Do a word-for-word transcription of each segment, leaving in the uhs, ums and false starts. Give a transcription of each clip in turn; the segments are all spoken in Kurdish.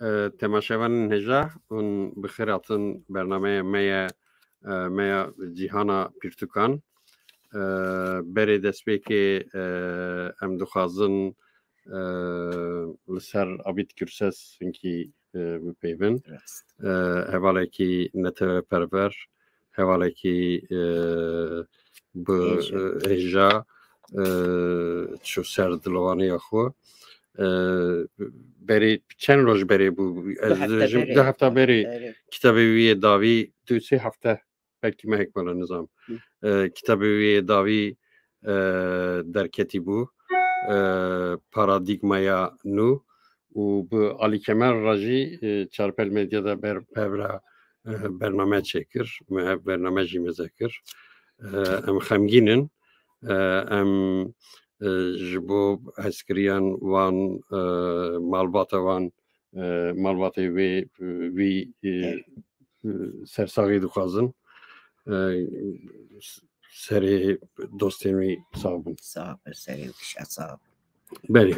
E, temaşevanên hêja, hûn bi xêr hatin bernameya me ye, e, me ya Cîhana Pirtûkan. E, berê destpêkê, e, em dixwazin, e, li ser Abîd Gurses hinkî, e, bipeyvin. Rast. E, hevalekî neteweperwer, hevalekî, e, bi, Hêja. e, hêja, e, çû ser dilovaniya xwe. E, berê, çend roj berê bû? Du Ez hefte dibêjim, berê. du hefta berê Berê. kitabê wî yê dawî, du sê hefte, belkî mehek mala nizam. Hı. E, kitabê wî yê dawî, e, derketî bû. E, Paradîgmaya nû û bi Alî Kemal re jî, e, Çarpel Medya de ber, pevra, e, bername çêkir. Me ev bername jî mêze kir. E, em xemgîn in. E, em, e, ji bo hezkiriyan wan, e, malbata wan, e, malbatê wê, e, wî, e, Evet. e, sersaxî dixwazin. E, s-, serê dostên wî sax bin. Sağ ol, serê wişa sağ ol. Belê.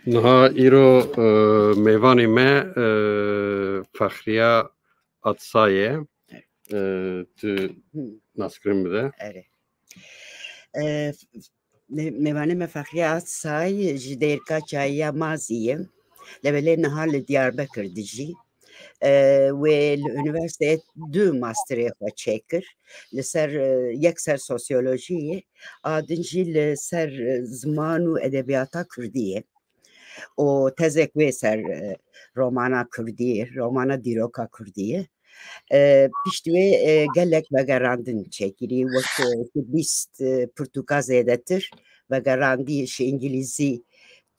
Niha îro, e, mêvanê me, e, Fexriya Atsa ye. Evet. E, tu Hı. naskirin bide. Evet. E, f-, f-, me-, mêvanê me Fexriya Atsay ji Dêrka Çayiya Mazî ye. Lê belê niha li Diyarbekir dijî. E, wê li unîversîteyê du masterê xwe çêkir. Li ser, e, yek ser sosyolojiyê, a din jî li ser, e, ziman û edebiyata kurdî ye. Û tezek wê ser, e, romana kurdî, romana dîroka kurdî ye. E, piştî wê, e, gelek vegerandin çêkirî, wek, e, bîst, e, pirtûka zêdetir vegerandî, ji îngilîzî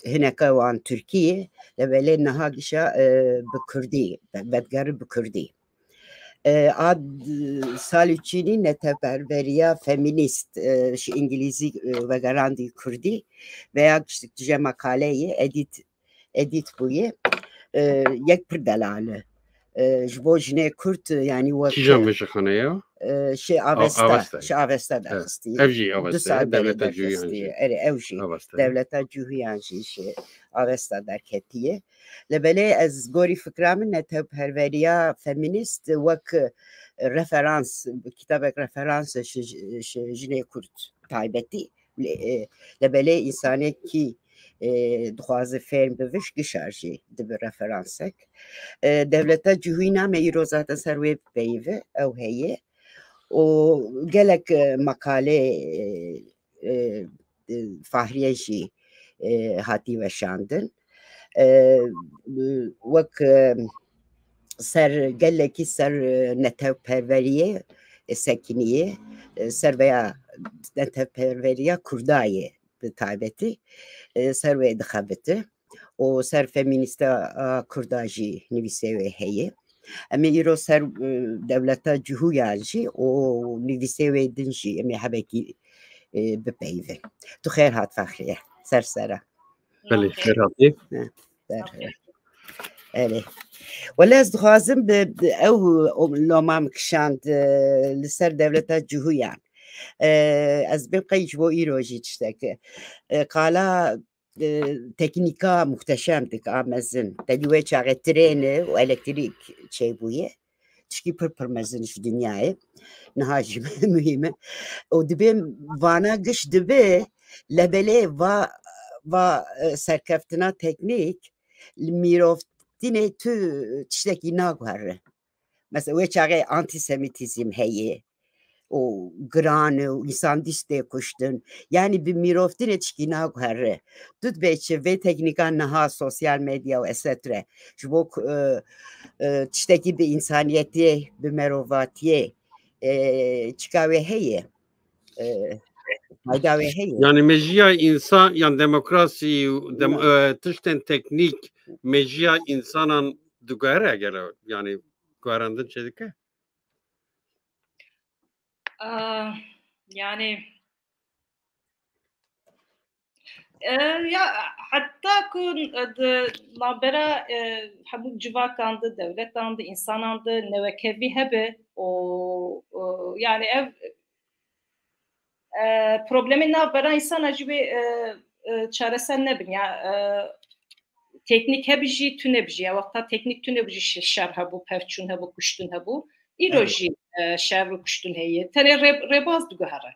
hineke wan tirkî ye, lê belê niha gişa, e, bi kurdî, vedigerin bi kurdî. E, a d-, salê çînî neteperveriya femînîst, e, ji îngilîzî, e, vegerandî kurdî veya giştik tije meqaleyê edît, edît bûye. E, yek pir delal e. E, ji bo jinê kurd, e, yanî wek Kîjan vejixane ye? E, şey, A-, Avesta, Avesta. Şey, Avesta Evet. derxistiye. Ev jî Du Avesta ye, sal berê Devleta Cihûyan derxistiye. jî. Erê, ew jî. Avesta ye. Devleta Cihûyan jî şey, Avesta derketiye. Lê belê ez gorî fikra min neteperveriya femînîst wek referans, kitabek referans ji, ji jinê kurd taybetî. Lê, e, lê belê însanekî, e, dixwaze fêrm biviş gişa jî dibi referansek. E, Devleta Cihûyîna me îro zaten ser wê peyive, ew heye. Û gelek, e, meqalê, e, e, e, Fahriye jî, e, hatî weşandin. E, wek, e, ser gelekî ser, e, netewperweriyê, e, sekiniyê, e, ser veya netewperweriya Kurda ye bi taybetî, e, ser wê dixebite. Û ser femînîsta, a, Kurda jî nivîsê wê heye. Em ê îro ser, e, Devleta Cihûyan jî û nivîsê wê din jî em ê hebekî, e, bipeyivin. Tu xêr hat Fexriye. Ser sera. Belê, xêr hatî. He, ser. Erê. Wele ez dixwazim bi, bi ew loma min kişand, e, li ser Devleta Cihûyan. E, ez bêm qey ji bo îro jî tiştek. E, qala e, teknîka muhteşem dik a mezin. Te dî wê çaxê trêne û elektrîk çêbûye. Tişkî pir pir mezin ji dinyayê. Niha jî muhîm e. Û dibê vana giş dibe, lê belê va, va, e, serkeftina teknîk li mîrovtinê tu tiştekî naguhere. Mesela wê çaxê antisemitîzm heye û giran e û însan dîst tê kuştin. Yanî bi mîrovtinê tişkî naguhere. Tu dibê çi vê teknîkan niha sosyal medya û et cetera ji bo ku, e, e, tiştekî bi însaniyetê, bi merovatiyê, e, çika wê heye? E, fayda wê heye? Yani mejiya însan, yan demokrasî û dem-, Na. e, tiştên teknîk mejiya însanan diguhere gelo? Yani guherandin çêdike? Ah, yani, e, ya, heta ku, e, di navbera, e, hemû civakan de, dewletan de, însanan de newekevî hebe û, û, yani ev, e, problemê navbera însana jî wê, e, e, çareser nebin. Ya, e, teknîk hebî jî tune bijî. Ya wexta teknîk tune bijî şe-, şer hebû, pevçûn hebû, kuştin hebû. Îro Evet. jî, e, şer û kuştin heye. Tenê rê-, rêbaz diguhere.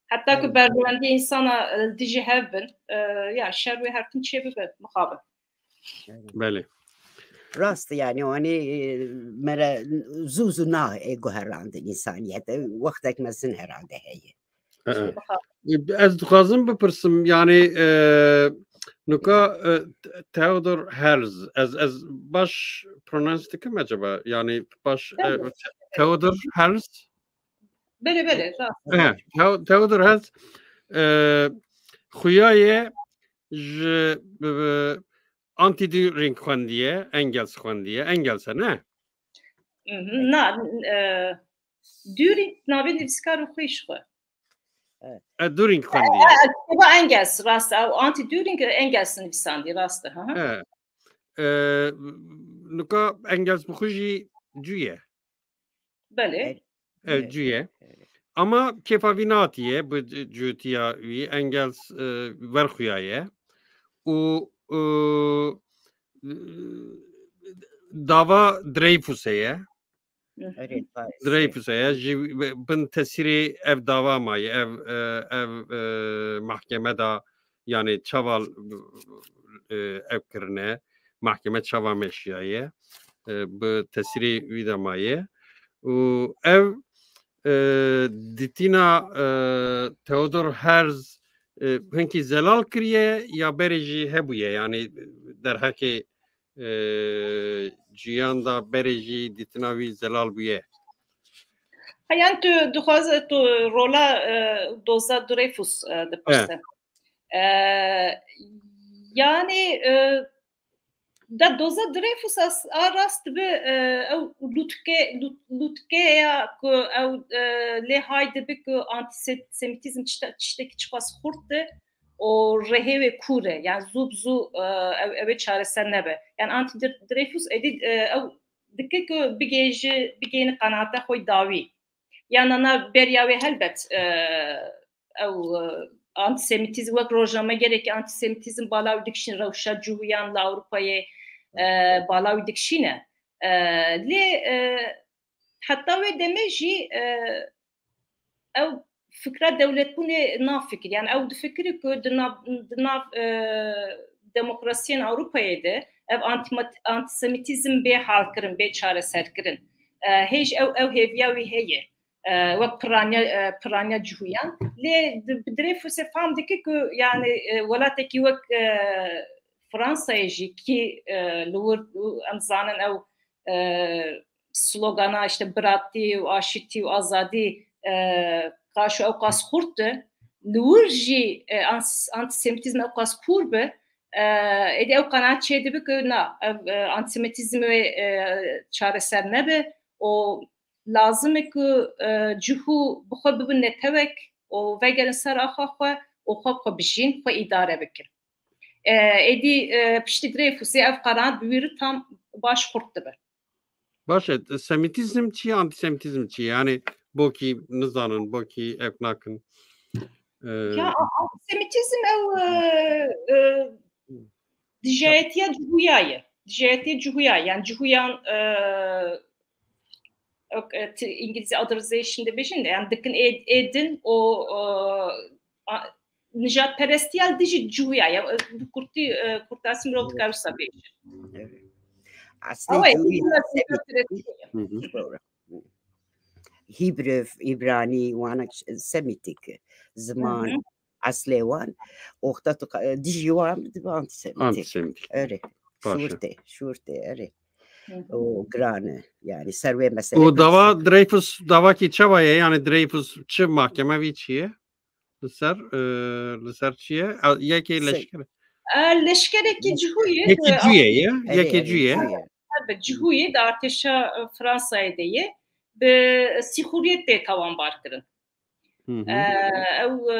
Heta ku Evet. berjewendiyê însana, e, dijî hev bin, e, ya şer wê her tim çêbibe, mixabin. Belê. Rast e, yani, o hani, e, mere zû zû na, e, guherandin insaniyete. Wextek mezin herhalde heye. Ee, Mixabin. Ez dixwazim bipirsim, yani, e, nuka, e, T-, Theodor Herz, ez, ez baş pronounce dikim acaba? Yani baş, e, Belê. Theodor Herz? Belê, belê, rast. He, Theo-, Theodor Herz, e, xuya ye ji, e, Anti-Düring xwendiye, Engels xwendiye, Engels e, ne? Mhm, na, e, Düring navê nivîskar û xwe ji xwe. E, Düring xwendiye. E, e, kitêba Engels, rast e. Anti-Düring Engels nivîsandî, rast e, ha, ha. E, e, nuka Engels bi xwe jî cû ye. Belê. Ev Evet. cû ye. Evet. Ama kêfa vî natiye bi c-, cûtiya wî, Engels, e, ver xuya ye. Û, e, dava Dreyfusê ye. Mhm. Evet, maalesef. Dreyfusê ye. Ji bin tesîrê ev dava maye. Ev, e, ev, e, mahkeme da, yani çaval, e, ev kirine, mahkeme çava meşiyaye, e, bi tesîrê wî de maye. Û ev, e, dîtina, e, Theodor Herz, e, hinkî zelal kiriye ya berê jî hebûye, yani derheqê, e, cûyan da berê jî dîtina wî zelal bûye? Ha, yani tu dixwaze tu rola, e, doza Dreyfus, e, dipirse. Evet. E, yani, e, da doza Dreyfus as-, a rast bi, e, ew lûtke, lût-, lûtke ya ku ew, e, lê hay dibi ku antisemitîzm tişte-, tiştekî çiqas xurt e û rihê wê kûr e. Yani zû bi zû, e, ew, ew ê çareser nebe. Yani anti Dre-, Dreyfus êdî, e, ew dike ku bigêji-, bigêni qenaeta xwe dawî. Yan ana beriya wê helbet, e, ew, e, antisemitîzm, wek rojnamegerekî antisemitîzm bala wî dikişîne rewşa cihûyan li Ewropayê, e, bala wî dikişîne. E, lê, e, heta wê demê jî, e, ew fikra dewletbûnê nafikir. Yani ew difikire ku di nav, di nav, e, demokrasiyên Ewropayê de ev antimat-, antisemitîzm bê halkirin, bê çareserkirin. E, hêj ew, ew hêviya wî heye. E, wek piraniya, e, piraniya cihûyan. Lê di, bi Dreyfusê fam dike ku, yani, e, welatekî wek, e, Fransayê jî ki, e, li wir, em zanin ew, e, slogana işte biratî û aşitî û azadî, e, qaşo ew qas xurt e. Li wir jî, e, ans-, antisemitîzm ew qas kûr be, e, êdî ew qenaet çêdibe ku na, ev, e, antisemitîzm wê, e, çareser nebe û lazim e ku, e, cihû bi xwe bibin netewek û vegerin ser axa xwe û xwe bi xwe bijîn, xwe îdare bikin. E, êdî, e, piştî Dreyfusê ev qenaet bi wî re tam baş xurt dibe. Baş e, semitîzm çi ye, antisemitîzm çi ye? Yani bokî nizanin, bokî ev nakin. E, Ya, a-, antisemitîzm ew, e, e, dijayetiya cihûya ye. Dijayetiya cihûya, yani cihûyan, e, ok, e, ti-, îngilîzî otherization dibêjin, yani dikin ê, ê din û, e, a-, nijadperestiya li dijî cihûya ye. E, bi kurtî, e, kurtasî mirov dikare wisa bêje. Evet. Aslında Ama cihûya, Hîbrew, Hîbrew, Îbranî, wana Semitik ziman, Hı hı. eslê wan, oxta tu qa-, dijî wan dibe antisemitik. Antisemitik. Erê. Baş e. Şûrtê, şûrtê, erê. Hı hı. O giran e. Yani ser wê meselê O dava Dreyfus, davakî çawa ye? Yani Dreyfus çi mahkeme vî çi ye? Li ser, e, li ser çi ye? A, yekê Se- leşker. E, leşkerekî cihû ye, Yekê e, cû ye, ye? Erê, Yekê erê, cû ye? Cû ye. Tabii, cihû ye, di artêşa, e, Fransayê de ye. Bi sîxuriyê tê tawanbar kirin. Hı hı. E, ew, e,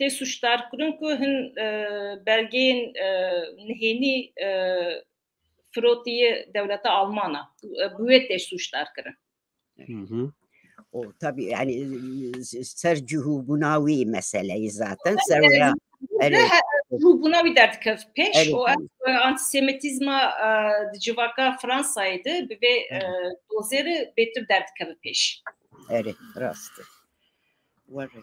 tê sûcdar kirin ku hin, e, belgeyên, e, nihênî, e, firotî dewleta Almana. E, bi wê tê sûcdar kirin. Hı hı. O tabii yani, e, ser cihûbûna wî meseleyî zaten. Ser wira, erê. Rûbûna wî derdikeve pêş û ev, e, antisemitîzma, e, di civaka Fransayê de bi vê, e, dozê re bêtir derdikeve pêş. Erê, rast e. Were.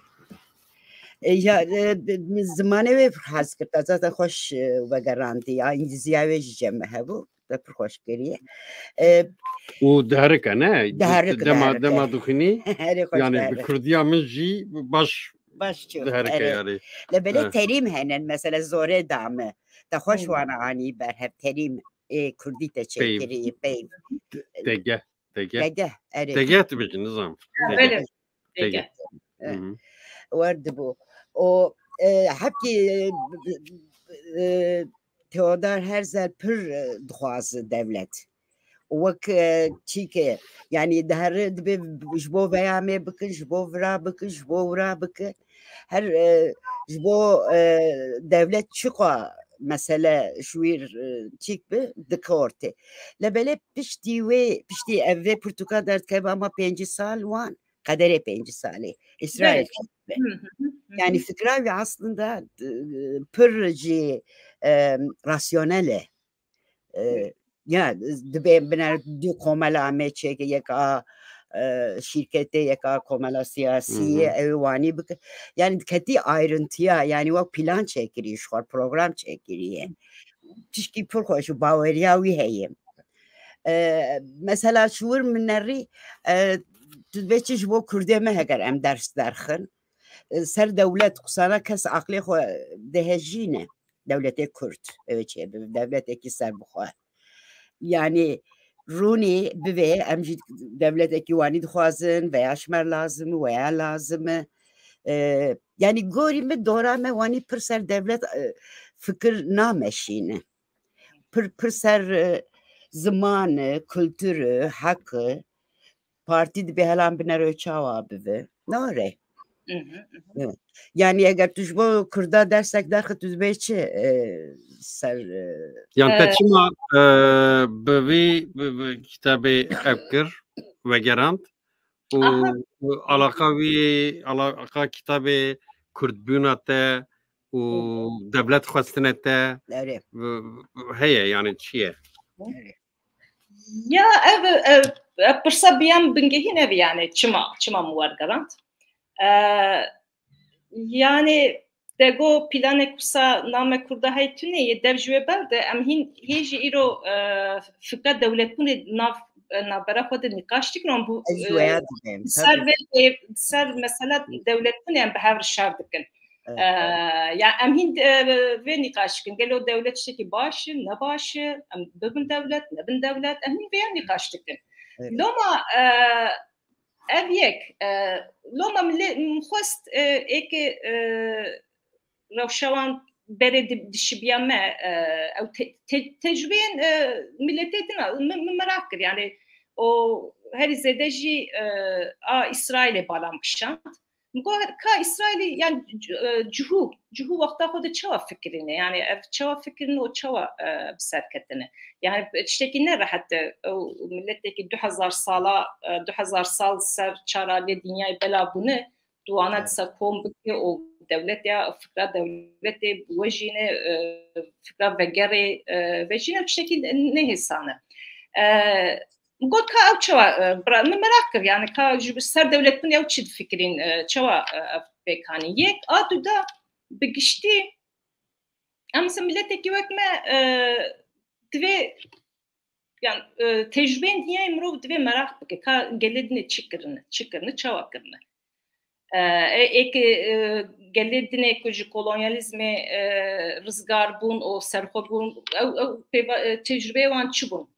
E, ya, e, bi, bi zimanê wê pir hez kir. Te zaten xweş, e, vegerandî. Ya, îngilîziya wê jî cem hebû. Te pir xweş kiriye. E, Û diherike, ne? Diherike, dema, diherike. Dema dixwînî, Herê xweş yani bi diherike. Kurdiya min jî baş Baş çû. Diherike, erê. Yani. Lê belê terîm hene, mesela zorê dame. Te xweş wana anî berhev terîm, e, Kurdî te çêkirî, peyv. Tege. Tege. Tege, erê. Tege dibêjin, nizam. Ha, tege. Belê. Tege. Tege. Hı hı. Wer dibû. O, e, hepkî, e, e, Theodor Herzl pir, e, dixwaze dewlet. Wek, e, çîke, yani dihere dibê ji bo veya me bikin, ji bo vira bikin, ji bo wira bikin. Her, e, ji bo, e, dewlet çiqa mesele ji wî, e, çîk bi, dike ortê. Lê belê piştî wê, piştî ev vê pirtûka derdikeve ama pêncî sal wan, qederê pêncî salê. Îsraîl çîk bi. Hı hı hı. Yani fikra wî aslında, e, pir jî, e, rasyonel e. E, ya, dibê biner du komela me çêke, yek a, e, şîrketê, yek a komela siyasî ye, ew wanî bike. Yani diketî ayrıntıya, yani wek plan çêkirî ji xwe, program çêkiriye. Tişkî pir xweş û baweriya wî heye. E, mesela ji wir min nerî, e, tu dibê çi ji bo Kurdê me heger em ders derxin. E, ser dewlet qusana kes aqlê xwe dihejîne. Dewletê Kurd, ew çê bi dewletekî serbixwe. Yani rûnî bivê em jî dewletekî wanî dixwazin veya ji me lazim e, weya lazim e. E, yani gorî min dora me wanî pir ser dewlet, e, fikir nameşîne. Pir, pir ser, e, ziman e, kultur e, heq e. Partî dibê helan binere çawa bibe. Nare. Hı hı, hı hı. Evet. Yani eger tu ji bo Kurda dersek derxî tu dibê çi, e, ser, e, Yan te, e, çima, e, bi vî, bi, bi kitabê ev kir, vegerand û, aha, û alaqa wî, alaqa kitabê Kurdbûna te û, hı, dewlet xwestine te, erê, bi, bi, heye, yani çi ye? Erê. Ya ev, ev, ev pirsa bi ya min bingehîn ev e, yani çima, çima min wergerand. E, yani te got planê wisa name Kurda hey tune ye, dev ji wê berde em hîn hê jî îro, e, fikra dewletbûnê nav, e, navbera xwe de nîqaş dikin, an bû, ez, e, weya dibêm, ser tabii, vê, vê, ser mesela dewletbûnê em bi hev re şer dikin. Evet, e, evet. Ya em hîn, e, vê nîqaş dikin. Gelo dewlet tiştekî baş e, ne baş e? Em bibin dewlet, nebin dewlet? Em hîn vêya nîqaş dikin. Evet. Loma, e, ev yek, e, loma milê, min xwest, e, êkê, e, rewşa wan berê di-, dişibiya me, e, ew te-, te-, tecrübeyên, e, miletê din a, min, min merak kir. Yani o herî zêde jî, e, a Îsraîlê bala min kişand. Min got, ka Îsraîlî, yani, c-, e, cihû, cihû wexta xwe de çawa fikirîne? Yani ev çawa fikirîne û çawa, e, bi ser ketine? Yani tiştekî ne rehet e. Ew miletekî du hezar sala, e, du hezar sal ser çara lê dinyayê bela bûne, tu wana, evet, dîsa kom bike û dewlet ya, fikra dewletê wejîne, e, fikra vegerê, e, vejîne, tiştekî ne-, nehêsan e. E, Got ka ew çawa, e, bira-, min merak kir, yani ka ji bi ser dewletbûnê ew çi difikirîn, e, çawa, e, ev pêk anî? Yek, a du de bi giştî, em mesela miletekî wek me, e, divê, yani, e, tecrübeyên dinyayê mirov divê merak bike, ka gelê dinê çi kirine, çi kirine, çawa kirine. E, e, êkê, e, gelê dinê ku ji kolonyalîzmê, e, rizgar bûn û serxwe bûn, ew, ew pêva-, e, tecrübeyê wan çi bûn?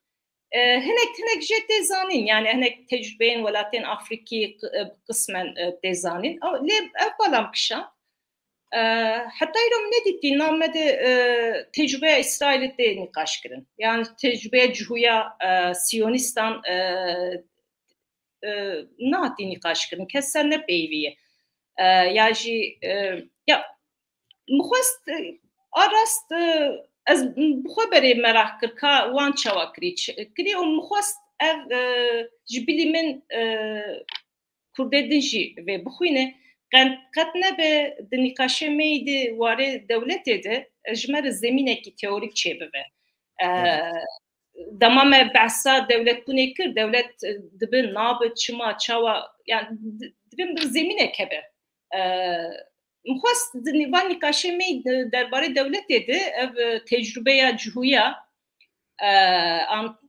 E, hinek, hinek jê tê zanîn, yani hinek tecrübeyên welatên Afrîkî qi-, e, qismen, e, tê zanîn. Ew, lê ev bala min kişand. E, heta îro min nedîtî name de, e, tecrübeya Îsraîlê tê nîqaş kirin. Yani tecrübeya cihûya, e, siyonîstan, e, e, nehatî nîqaş kirin. Kes ser nepeyivî ye. E, ya jî, e, ya, min xwest, e, a rast, e, ez bi xwe berê meraq kir ka wan çawa kirî, ç-, kirî û min xwest ev, e, ji bilî min, e, Kurdê din jî vê bixwîne. Qet, qet nebe di nîqaşê me yî di warê dewletê de, e, ji me re zemînekî teorîk çêbibe. E, Evet. Dema me behsa dewletbûnê kir, dewlet, e, dibe, nabe, çima, çawa, yani di-, dibe bir zemînek hebe. E, Min xwest di nî-, van nîqaşê me, e, derbarê dewletê de ev, e, tecrûbeya cihûya, e, an,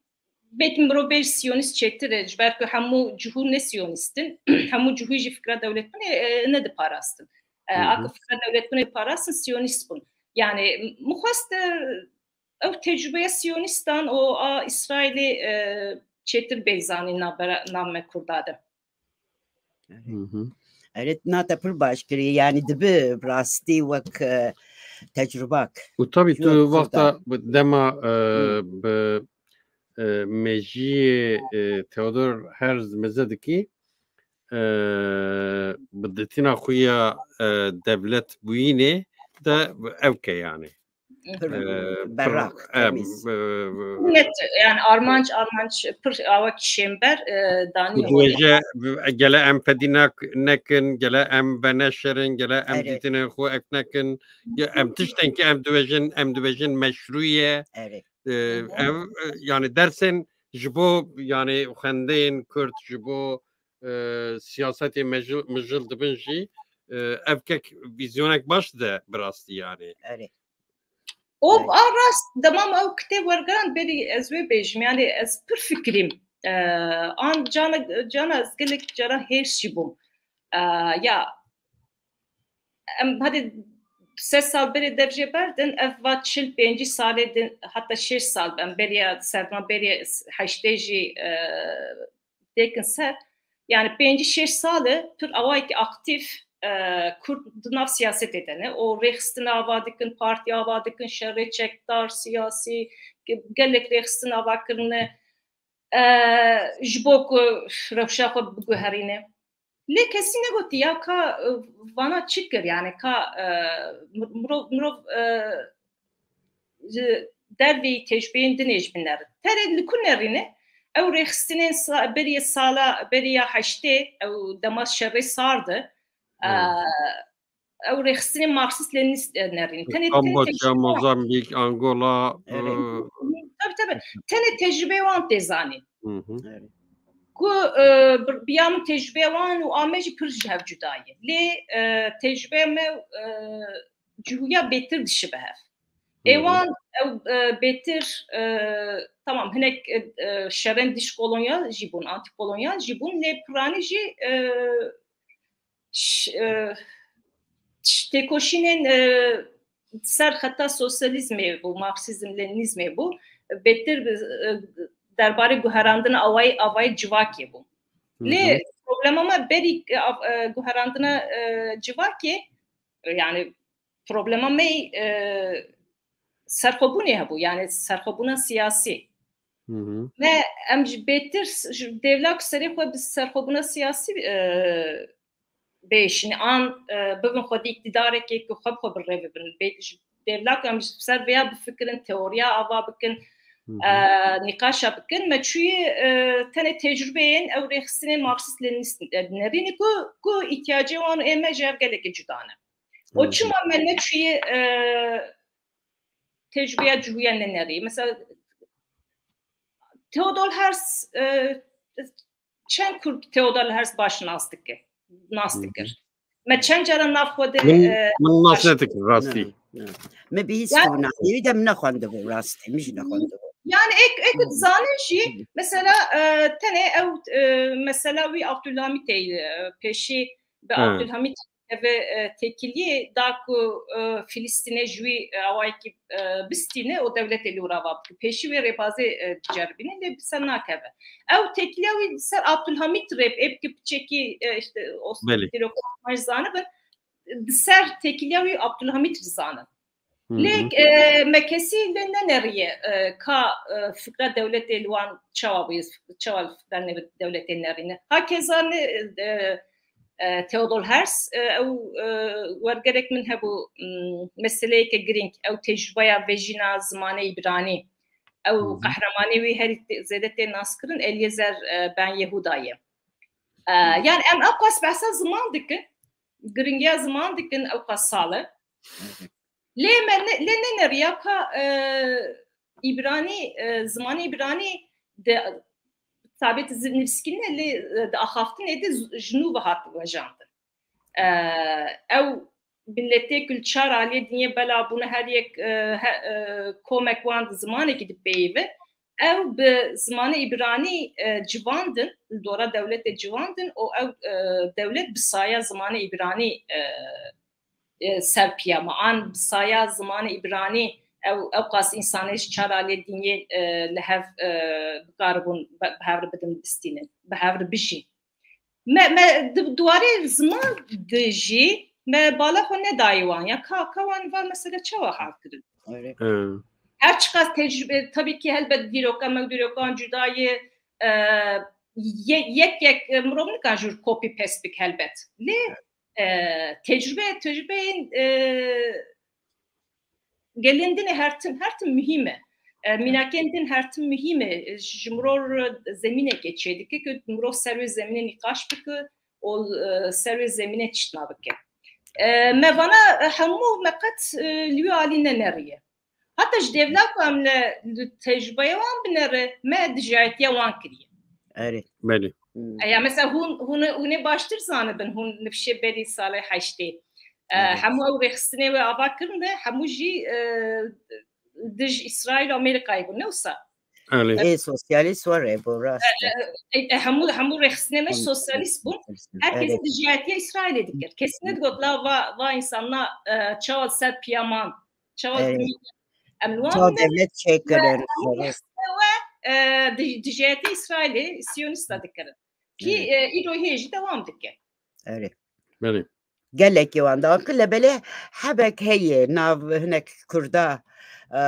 belkî mirov bêj siyonîst çêtir e, ji ber ku hemû cihû ne siyonîst in, hemû cihû jî fikra dewletbûnê, e, nediparastin. E, Hı hı. A ku fikra dewletbûnê diparastin, siyonîst bûn. Yani, min xwest, e, ew tecrûbeya siyonîstan û a Îsraîlê, e, çêtir bê zanîn navbera-, nav me Kurda de. Hı hı. Erê, na te pir baş kirî, yani dibi rastî wek, e, tecrübak. Û tabii Yok, tu wexta Kurda. bi dema, e, Hı. bi, e, mejiyê, e, Theodor Herz meze dikî, e, bi ditina xwe ya, e, devlet bûyînê de ev ke yani. Pir Ee, berrak, pir, em, temiz. e, Net, yani armanc, armanc pir awak şênber, e, daniye. Diwêje, gele em fedî nak-, nekin, gele em veneşerin, gele em Evet. dîtinên xwe ek nekin. Ya, em tiştên ki em dibêjin, em dibêjin meşrû ye. Evet. Ee, Hı hı. Ev, e, yani dersên ji bo, yani xwendeyên Kurd, ji bo, e, siyasetê mejil, mijil dibin jî, e, ev kek vîzyonek baş de bi rastî yani. Evet. O, Evet. a rast, demam ew kitêb wergiran berî ez wê bêjim, yani ez pir fikirîm. E, an cana, cana ez gelek caran hêrs jî bûm. E, ya, em hadi sed sal berê dev jê berdin, ev va çil pêncî salê din, hatta şêst sal, em beriya serma beriya heştê jî, e, têkin ser. Yani pêncî şêst sal e pir awayekî aktîf, e, Kurd di nav siyasetê de ne. O rêxistin ava dikin, partî ava dikin, şerê çekdar, siyasî, ge-, gelek rêxistin ava kirine, e, ji bo ku rewşa xwe biguherîne. Lê kesî negotiya ka, e, vana çi kir, yani ka, e, mir-, mirov, mirov, e, ji derveyî tecrûbeyên dinê jî binerin. Tenê li ku nerîne, ew rêxistinên sa-, beriya sala, beriya heştê, ew dema şerê sar de, Hmm. e, ew rêxistinên Marksîst Lenînîst, e, nerîne. Tenê, tenê Kamboçya, tecrûbe Mozambîk, Angola, Evet. e, Tabii, tabii. Tenê tecrûbeyê wan tê zanîn. Hı hı. Evet. Ku, e, bi-, biya min tecrûbeya wan û a me jî pir ji hev cuda ye. Lê, e, tecrûbeya me, e, cihûya bêtir dişibe hev. Ê Hı hı. wan ew, e, bêtir, e, tamam, hinek, e, e, şerên dişkolonyal jî bûn, antîkolonyal jî bûn, lê piranî jî, e, ş-, e, ş-, têkoşînên, e, ser xeta sosyalîzmê bû, marksîzm, lenînîzmê bû, bêtir, e, derbarê guherandina awayê, avayê civakê bû. Hı hı. Lê problema me berî, e, av-, e, guherandina, e, civakê, e, yani problema me, e, serxwebûnê hebû, yani serxwebûna siyasî. Hı hı. Me em ji bêtir s-, ji dêvla ku serê xwe bi serxwebûna siyasî, e, bêşin an, e, bibin xwedî îktidarekê ku xwe bi xwe bi rê bibin. Bê-, ji dêvla ku em ji ser vêya bifikirin, teoriya ava bikin, Hı hı. e, nîqaşa bikin. Me çûyê, e, tenê tecrûbeyên ew rêxistinên Marksîst Lenînîst, e, nerînî ku, ku îhtiyacê wan û ê me ji hev gelekî cuda ne. O Evet. çima me neçûyê, e, tecrûbeya cihûya nenerî? Mesela Theodor Herz, e, çend Kurd Theodor Herz baş nas dike, nas Hı hı. dikir? Me çend cara nav xwe de, Min, e, min nas baş nekir rastî. Ne, ne. Me bihîst Yani bûna. Ewî de min nexwendibû rastî, min jî nexwendibû. Yani ek, ek Hı. zanin jî, Hı. mesela, e, tenê ew, e, mesela wî Abdülhamit ey, e, pêşî bi Hı. Abdülhamit ev, e, têkiliyê da ku, e, Filistînê ji wî, e, awayekî, e, bistîne û dewletê li wir ava bike. Pêşî wê rêbazê, e, diceribîne, lê bi ser nakeve. Ew têkiliya wî li ser Abdülhamit rê, ê bike piçekî, e, işte, Os-, Belê. Dîrokê Osmanî zanibin, di ser têkiliya wî Abdülhamit dizanin. Hı hı. Lê, e, me kesî lê neneriye, e, ka, e, fikra dewletê li wan çawa bûye, çawa fikra nebe dewletê nerîne. Hakeza ne, e, e, Theodor Herz, e, ew, e, wergerek min hebû, m, meseleyeke girîng, ew tecrûbeya vejîna zimanê îbranî, ew Hı hı. qehremanê wî herî tê-, zêde tê naskirin Eliezer, e, Ben Yehuda ye. E, Hı. yani em ewqas behsa ziman dikin, giringiya ziman dikin ewqas sal e. Lê me ne, lê ne neriya ka, e, îbranî, e, zimanê îbranî di tabet zi-, nivîskirine lê, e, di axaftinê de z-, ji nû ve hat wejandin. E, ew miletê ku li çar aliyê dinyê bela bûne, her yek, e, he, e, komek wan di zimanekî dipeyivin. Ew bi zimanê îbranî, e, civandin, li dora dewletê civandin û ew, e, dewlet bi saya zimanê îbranî, e, e, ser piya me. An bi saya zimanê îbranî ew, ew qas însanê ji çar aliyê dinyê, e, li hev, e, bikaribûn be-, bi hev re bidin, bistînin, bi hev re bijîn. Me, me di, di warê ziman de jî me bala xwe nedayê wan. Ya ka, ka wan va mesele çawa hal kirin? Öyle. Ee, Her çiqas tecrübe, tabii ki helbet dîroka me û dîrokan cuda ye, e, ye-, yek yek, e, mirov nikan jûr copy paste bik helbet. Lê, e, tecrübe, tecrübeyên, e, gelên din her tim, her tim muhîm e. E, mînakên din her tim muhîm e. Ji mirov re zemînekê çêdike ku mirov ser wê zemînê nîqaş bike û, e, ser wê zemînê tiştna bike. E, me vana, e, hemû me qet, e, li wî alî neneriye. Heta ji devla ku em li, li tecrübeya wan binere, me dijayetiya wan kiriye. Erê. Belê. Hmm. E, ya mesela hûn, hûn, hûn ê baştir zanibin, hûn nifşê berî salê heştê. E, Evet. Hemû ew rêxistinê wê ava kirine, hemû jî, e, dij Îsraîl û Amerîkayê bûn, ne wisa? Erê. Ê, sosyalîst were, bu rast e. E, e, hemû, hemû rêxistinê me Hemû sosyalîst bûn. Sosyalîst bûn, Her kes evet. dijayetiya Îsraîlê dikir. Kes nedigot la va, va însanna, e, çawa ser piyaman. Çawa Evet. em li wan Çawa bine devlet çêkirin, we, evet. We, e, di-, dijayetê Îsraîlê, Siyonîsta dikirin. Ki, Evet. e, îro hê jî dewam dike. Evet. Belê. Gelekî wan da ki lebelê hebek heye, nav hinek Kurda, e,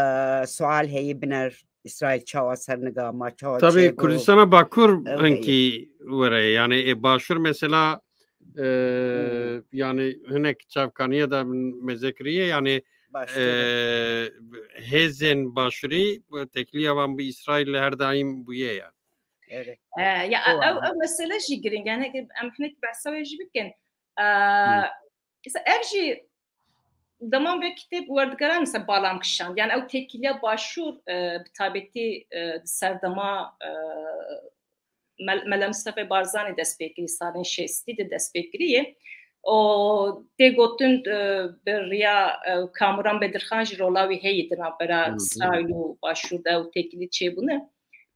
sual heye biner Îsraîl çawa ser niga ma, çawa Tabii çêbû. Kurdistana Bakur Evet. hinkî were, yani, e, Başûr mesela, e, Hmm. yani hinek çavkaniye de min mêze kiriye, yani, Başûr. e, hêzên Başûrî, têkiliya wan bi Îsraîl her daîm bûye yani. Evet. E, ya, O ew, anlamda. Ew mesele jî giring, yani, em hinek behsa wê jî bikin. E, Hı. Mesela ev jî dema vê kitêb werdigeran mesela balam kişand. Yani ew têkiliya Başûr, e, bi taybetî, e, di serdema, e, Mel-, Mela Mistefê Barzanî dest pê kirî, salên şêstî de dest pê kiriye. Û tê gotin, e, bi riya, e, Kamuran Bedirxan jî rola wî heye di navbera Hı hı. Îsraîl û Başûr de ew têkilî çêbûne.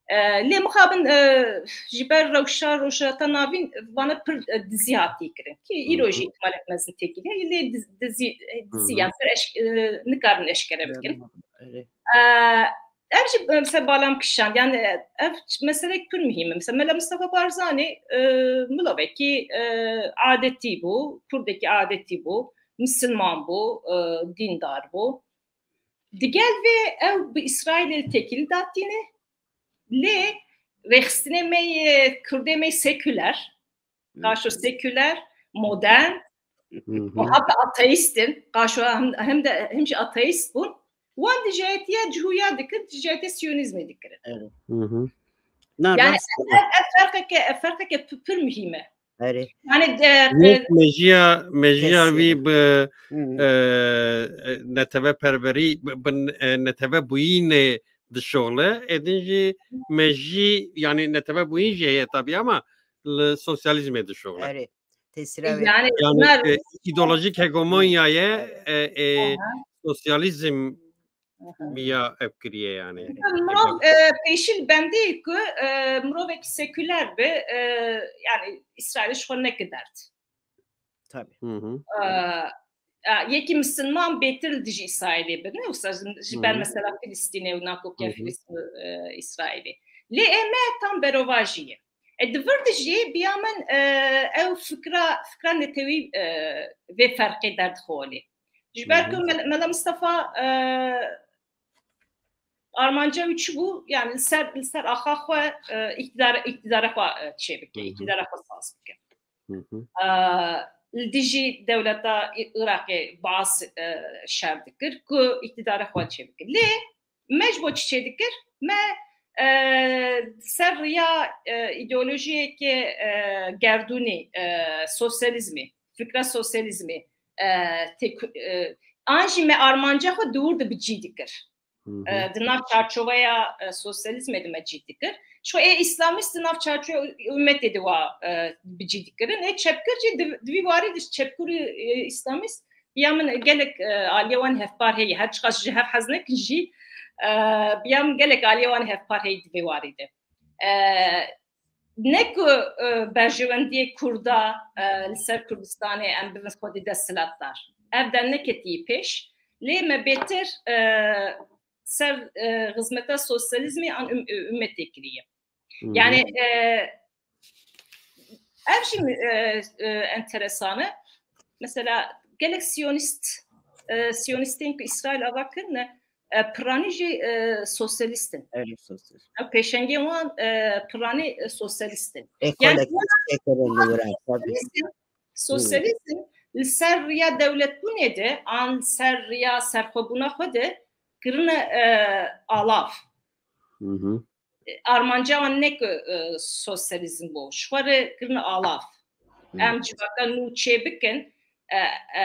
E, lê mixabin, e, ji ber rewşa Rojhilata Navîn vana pir, e, dizî hatiye kirin. Ki îro jî Hı hı. ihtimalek mezin têkilî heye, lê diz-, dizî, e, dizî Hı hı. yan pir eşk-, e, nikarin eşkere bikin. Evet. E, ev jî, e, mesela balam kişand. Yani, e, ev ç-, meselek pir muhîm e. Mesela Mela Mustafa Barzanî, e, milovekî, e, adetî bû, kurdekî adetî bû, misilman bû, e, dîndar bû. Digel vê ew bi Îsraîlê li têkilî datîne, lê rêxistinê me yê, Kurdê me yê seküler, Hı. qaşo seküler, modern, Hı hı. û hatta ateîst in, qaşo hem, hem de, hem jî ateîst bûn. Wan dijayetiya cihûya dikin, dijayetiya siyonîzmê dikirin. Evet. Hı hı. Na, Yani rast ev, e. ev, ev ferqeke, ev ferqeke pi-, pir muhîm e. Erê. Yani, e, Yek e, mejiya, mejiya Kesin. Wî bi, Hı. e, e, neteweperwerî, bi, bi, e, netewebûyînê dişoxle, êdin jî mejî, yani netewebûyîn jî heye tabii ama li sosyalîzmê dişoxle. Erê. Tesîra wê. Yani, Yani, bunlar e, îdeolojik hegemonya ye, Evet. e, e, Aha. sosyalîzm Aha. biya ev kiriye yani. Mirov, e, pêşî li bendê ku, e, mirovek seküler be, e, yani Îsraîl ji xwe neke dert. Tabii. Hı hı. E, e, yekî misilman bêtir li dijî Îsraîlê be, ne wisa ji, ji ber Hı hı. mesela Filistînê û nakokiya Hı hı. Filistîn û, e, Îsraîlê. Lê ê me tam berovajî ye. E, di vir de jî biya min, e, ew fikra, fikra netewî, e, vê ferqê derdixolê. Ji ber Hı hı. ku Mel-, Mela Mustafa, e, armanca wî çi bû? Yani li ser, li ser axa xwe, e, îktidar, îktidara xwe, e, çê bike, Hı hı. îktidara xwe saz bike. Hı hı. E, li dijî dewleta Î-, Iraqê Baas, e, şer dikir ku îktidara xwe çê bike. Lê me ji bo çi çê dikir? Me, e, ser riya, e, îdeolojiyeke, e, gerdûnî, e, sosyalîzmê, fikra sosyalîzmê, e, têk-, e, an jî me armanca xwe dûr de bi cî dikir. Hı hı. E, di nav çarçoveya, e, sosyalîzmê de me cî dikir. Ji xwe ê îslamîst di nav çarçoveya ûmetê de wa, e, bi cî dikirin. Ê çepkir jî di, di vî warî de çepkir û, e, îslamîst, bi ya min gelek, e, aliyê wan hevpar heye. Her çiqas ji hev hez nekin jî, e, bi ya min gelek aliyê wan hevpar heye di vê warî de. E, ne ku, e, berjewendiyê Kurda, e, li ser Kurdistanê em bibin xwedî desthilatdar. Ev der neketiye pêş. Lê me bêtir, e, ser, e, xizmeta sosyalîzmê an ûm-, ûmetê kiriye. Hı hı. Yani, e, ev jî, e, e, enteresan e. Mesela gelek siyonîst, e, siyonîstên ku Îsraîl ava kirine, e, piranî jî, e, sosyalîst in. Evet, sosyalîst. Ew pêşengê wan, e, piranî, e, sosyalîst in. Yani, Ekolektif çekirin li wir, tabii. Sosyalîzm, sosyalîzm li ser riya dewletbûnê de, an li ser riya serxwebûna xwe de kirine, e, alav. Hı hı. Armanca wan ne ku, e, sosyalîzm bû, ji xwe re kirine alav. Hı. Em civaka nû çê bikin, e, e,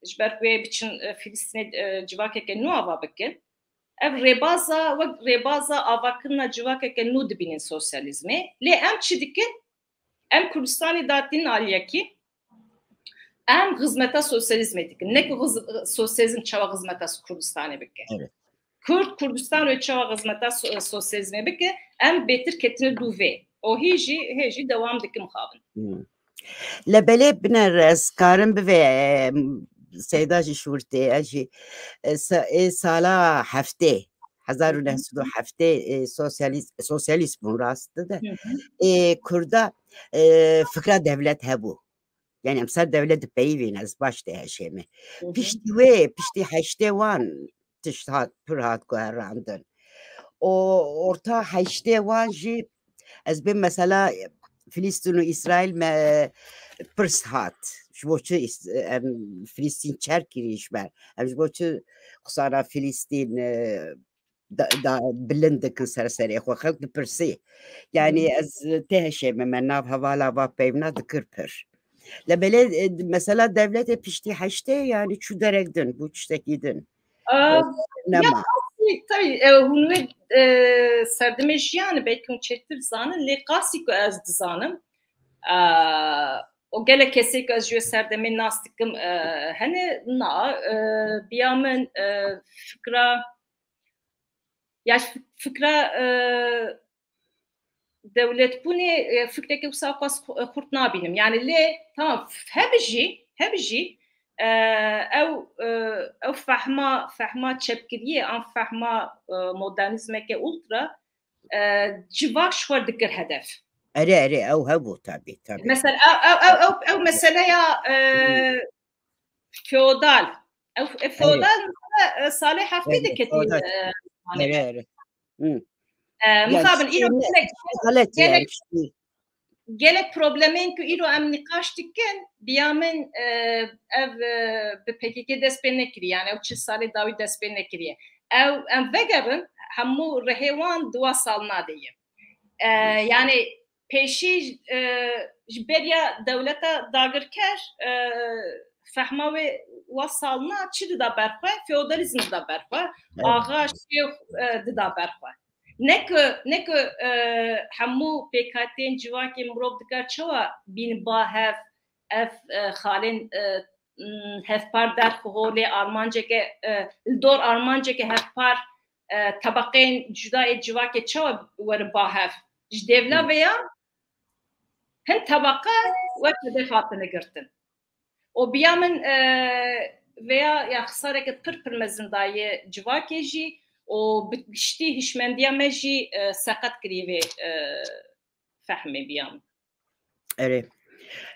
ji ber ku wê biçin, e, Filistînê, e, civakeke nû ava bikin. Ev rêbaza, wek rêbaza avakirina civakeke nû dibînin sosyalîzmê. Lê em çi dikin? Em Kurdistanê datînin aliyekî, em xizmeta sosyalîzmê dikin. Ne ku xiz-, sosyalîzm çawa xizmeta Kurdistanê bike. Evet. Kurd, Kurdistan wê çawa xizmeta so-, sosyalîzmê bike, em bêtir ketine dû vê. O hê jî, hê jî dewam dikim xabin. Hmm. Lebelê biner ez karim bivê, e, Seyda jî şûrtê, ez jî, e, sa-, ê sala heftê, hezar û neh sed û heftê, e, sosyalîst, sosyalîst bûn rast de. Hı hı. Ê Kurda, e, fikra devlet hebû. Yani em ser devlet dipeyivîn, ez baş tê heşê me. Hı hı. Piştî wê, piştî heştê wan tişt hat, pir hat guherandin. O orta heştê wan jî ez bê mesela Filistîn û Îsraîl me pirs hat. Ji bo çi Îs-, em Filistîn çer kirî ji ber? Em ji bo çi xusana Filistîn, e, da, da bilind dikin ser serê xwe? Xelk dipirsî. Yani, hı, ez tê heşê me, me nav hevala va peyvna dikir pir. Lebelê, e, mesela devletê piştî heştê, yani çû derek din, bû tiştekî din. Aa, e, nema. Ya, qasî, tabii, e, hûn wê, e, serdemê jiyanê belkî hûn çêtir zanin, lê qasî ku ez dizanim, e, o gelek kesê ku ez ji wê serdemê nas dikim, e, hene, na, e, biya min, e, fikra, ya, fik-, fikra, e, dewletbûnê, e, fikreke wisa xwest xu-, xurt nabînim. Yani lê, tamam, hebe jî, hebe jî, e, ew, e, ew fehma, fehma çepkiriyê an fehma, e, modernîzmeke ultra, e, civak ji xwe dikir hedef. Erê, erê, ew hebû tabii, tabii. Mesela ew, ew, ew, ew, ew meseleya, e, feodal. Ew, e, feodal mesela, e, salê heftê de ketî, feodal. E, erê, erê. Hı. E, yani mixabin, îro gelek, gelek, gelek problemên ku îro em nîqaş dikin, biya min, e, ev, e, bi P K K dest pê nekiriye, yani ew çil salê dawî dest pê nekiriye. Ew, em vegerin, hemû rihê wan di wa salna de ye. E, yani pêşî, e, ji beriya dewleta dagirker, e, fehma wê wa salna çi dida berxwe? Feodalîzm dida berxwe. Evet. Axa, şêx, e, dida berxwe. Ne ku, ne ku, e, hemû pêkhateyên civakê mirov dikar çawa bîn ba hev, ev, e, xalên, e, m, hevpar derxwe holê armanceke, e, li dor armanceke hevpar, e, tebeqeyên cuda ê civakê çawa werin ba hev? Ji dêvla, hı, vêya hin tebeqe wek hedef hatine girtin. Û biya min, e, vêya ya xisareke pir pir mezin daye civakê jî û bi giştî hişmendiya me jî, e, seqet kiriye vê, e, fehmê biya min. Erê.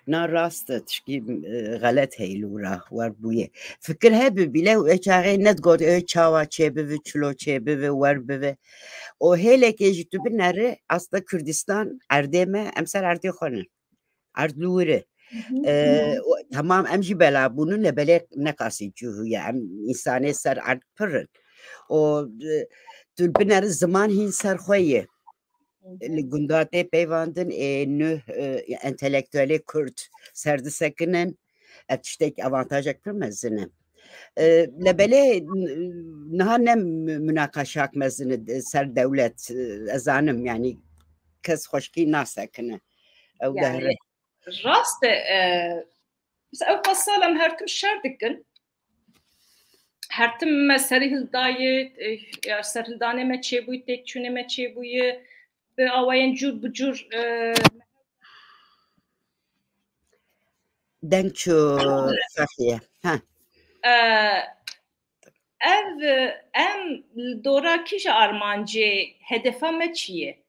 Na rast e, tişkî, e, xelet heye li wira wer bûye. Fikir hebibî lê wê çaxê ne digot, ê çawa çêbivi, çilo çêbivi, wer bivi. O hêlekê jî tu bineri, aslında Kurdistan erdê me, em ser erdê xwe ne. Erd li wir e. Hı hı. E, o, tamam, em jî bela bûnin, lê belê ne qasî cihû ye. Em însanê ser erd pir in. O, e, tu bineri ziman hîn ser xwe ye. Hı hı. Li gunda tê peyvandin, ê nuh, e, entelektuelê Kurd ser disekinin. Ev tiştek avantajek pir mezin e. E, lebelê n-, niha ne mü-, münaqeşak mezin e ser dewlet, e, ez zanim, yani kes xweşkî nasekine. Ew Yani dehre. Rast e, e, mesela ew qasal em her tim şer dikin. Her tim me serî hildayê, e, ya serhildanê me çêbûyî, têkçûnê me çêbûyî, bi awayên cûr bi cûr, e, Deng çû Safiye. Ha. E, ev, e, em li dora kîja armancê hedefa me çi ye?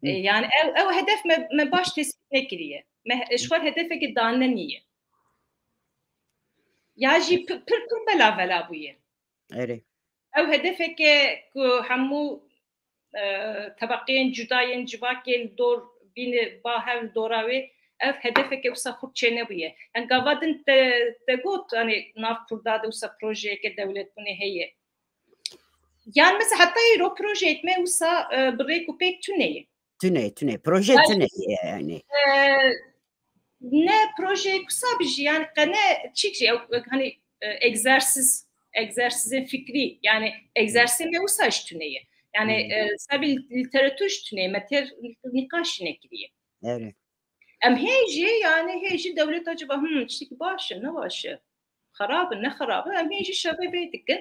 E, Hı. Yani ew, ew hedef me, me baş tespît nekiriye. Me, ji xwe hedefeke dane niye. Ya jî pi-, pir, pir belavela bûye. Erê. Ew hedefeke ku hemû, e, tebeqeyên cuda yên civakê li dor bîne ba hev li dora wê, ev hedefeke wisa xurt çênebûye. Yani gava din te, te got, hani nav Kurda de wisa projeyeke dewletbûnê heye. Yan mesela heta îro projeyek me wisa, e, bi rêk û pêk tune ye. Tune, tune. Proje Yani, tune ye yani. e, ne projeyek wisa bijî, yani qe ne çîk jî, ew, hani, e, egzersiz, egzersizên fikrî, yani egzersizê me wisa jî tune ye. Yani, Hmm. e, sabî literatûr jî tune ye, me têr nîqaş jî nekiriye. Evet. Em hê jî, yani hê jî dewleta civa, hmm, tiştekî baş e, ne baş e. Xerab in, ne xerab in, em hê jî şevê vê dikin.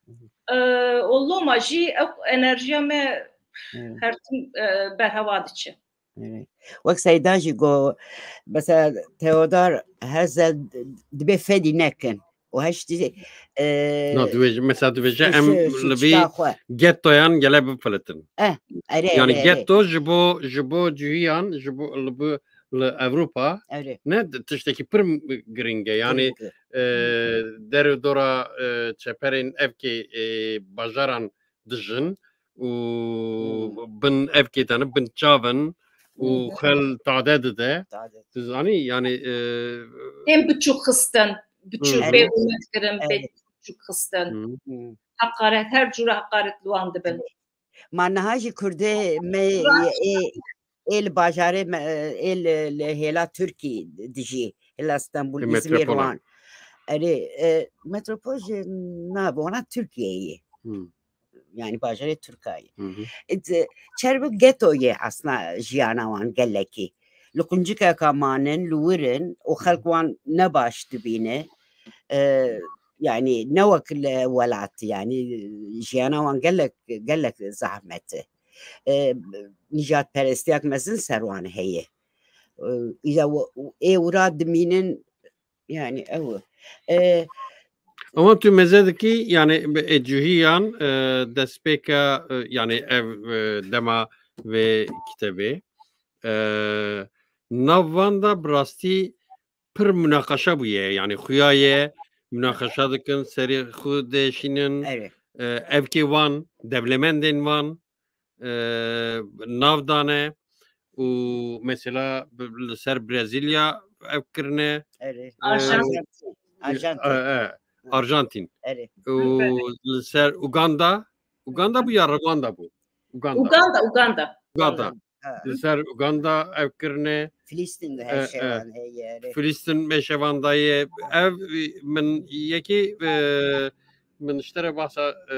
Hı hı. E, û loma jî ew enerjiya me Evet. her tim, e, berhewa diçe. Evet. Wek Seyda jî got, mesela Theodor Herzl dibê fedî nekin. Û heştî, e, Na, dibêje, mesela dibêje, em çû, çû li vî çika xwe. Gettoyan gele bifilitin. Eh, erê, Yani erê, erê. Getto ji bo, ji bo cihîyan, ji bo, li bo, li Ewropa Erê. ne di-, tiştekî pir m-, giring e. Yani, Giring e. e, der û dora, e, çeperên evkê, e, bajaran dijin û Hmm. bin evkê de ne, bin çav in û Hı hı. xel tade dide. Tade. Tu zanî, yani, e, Tên biçûk xistin, biçûk Hmm. bê Evet. hurmet kirin, bê Evet. biçûk xistin. Hmm. Heqaret, her cûre heqaret li wan dibin. Evet. Ma niha jî Kurdê me Rast. ê, ê li bajarê me, ê li, li hêla Tirkî dijî, hêla Stenbul, Li Îzmîr, metropol. Wan. Erê, e, metropol jî nabe, wana Tirkiyeyê. Hmm. Yani bajarê Tirkayê. Hı hı. It, çerbi geto ye aslında jiyana wan gelekî. Li quncikeka manin, li wir in û xelk wan ne baş dibîne. E, yani ne wek li welat, yani jiyana wan gelek, gelek zehmet e. E, nîjadperestiyak mezin ser wan heye. E, îja we-, ê wira dimînin, yani ew e. E, Ama tu meze dikî, yani, e, cihîyan, e, destpêka, e, yani, ev, e, dema vê kitebê, e, nav van da bi rastî pir munaqeşa bûye, yani, xuya ye, munaqeşa dikin, serê xwe diêşînin, Evet. e, evkê wan, dewlemendên wan, e, nav dane û mesela bi-, li ser Brezîlya ev kirine. Erê. E, Arjantin. Arjantin. E, e, Arjantin. Erê. Û li ser Uganda, Uganda bû ya Rwanda bû? Uganda. Uganda, Uganda. Uganda. Ha. Li ser Uganda ev kirine. Filîstîn de E, her e. şevan heye, erê. Filîstîn meşevan dayê. Ev, e, min yekî, e, min ji te re bahsa, e,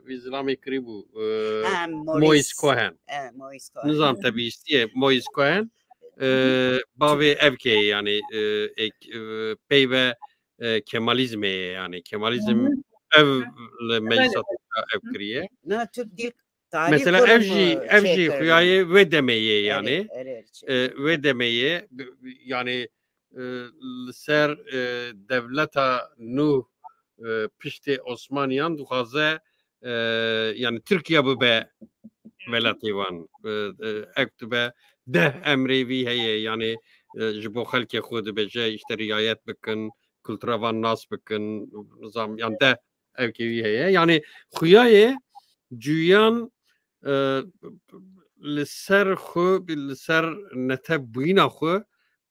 vî zilamê kirî bû, e, Ha, Maurice. Maurice Cohen. E, Maurice Cohen. Nizam te bihîstiye Maurice Cohen. E, bavê evkê, yani, e, ek, e, peyve, e, Kemalizmê ye, yani. Kemalizm Hı hı. ev li Meclisa Belê. Tirka ev kiriye. Na, Türk dil tarih Mesela ev kurumu jî, ev şey jî kiriyor. Xuyayê wê demê yê, yani. Erê, erê, erê, şey. E, wê demê yê, yani, e, li ser, e, dewleta nû, e, piştê Osmaniyan dixwaze, e, yani Tirkiye bibe welatê wan. E, e, ev dibe deh emrê vî heye, yani, e, ji bo xelkê xwe dibêje, işte, riayet bikin, kultura van nas bikin, nizam, yani deh evkê wî heye. Yani xuyayê cuyan, e, li ser xwe, li ser netebûyîna xwe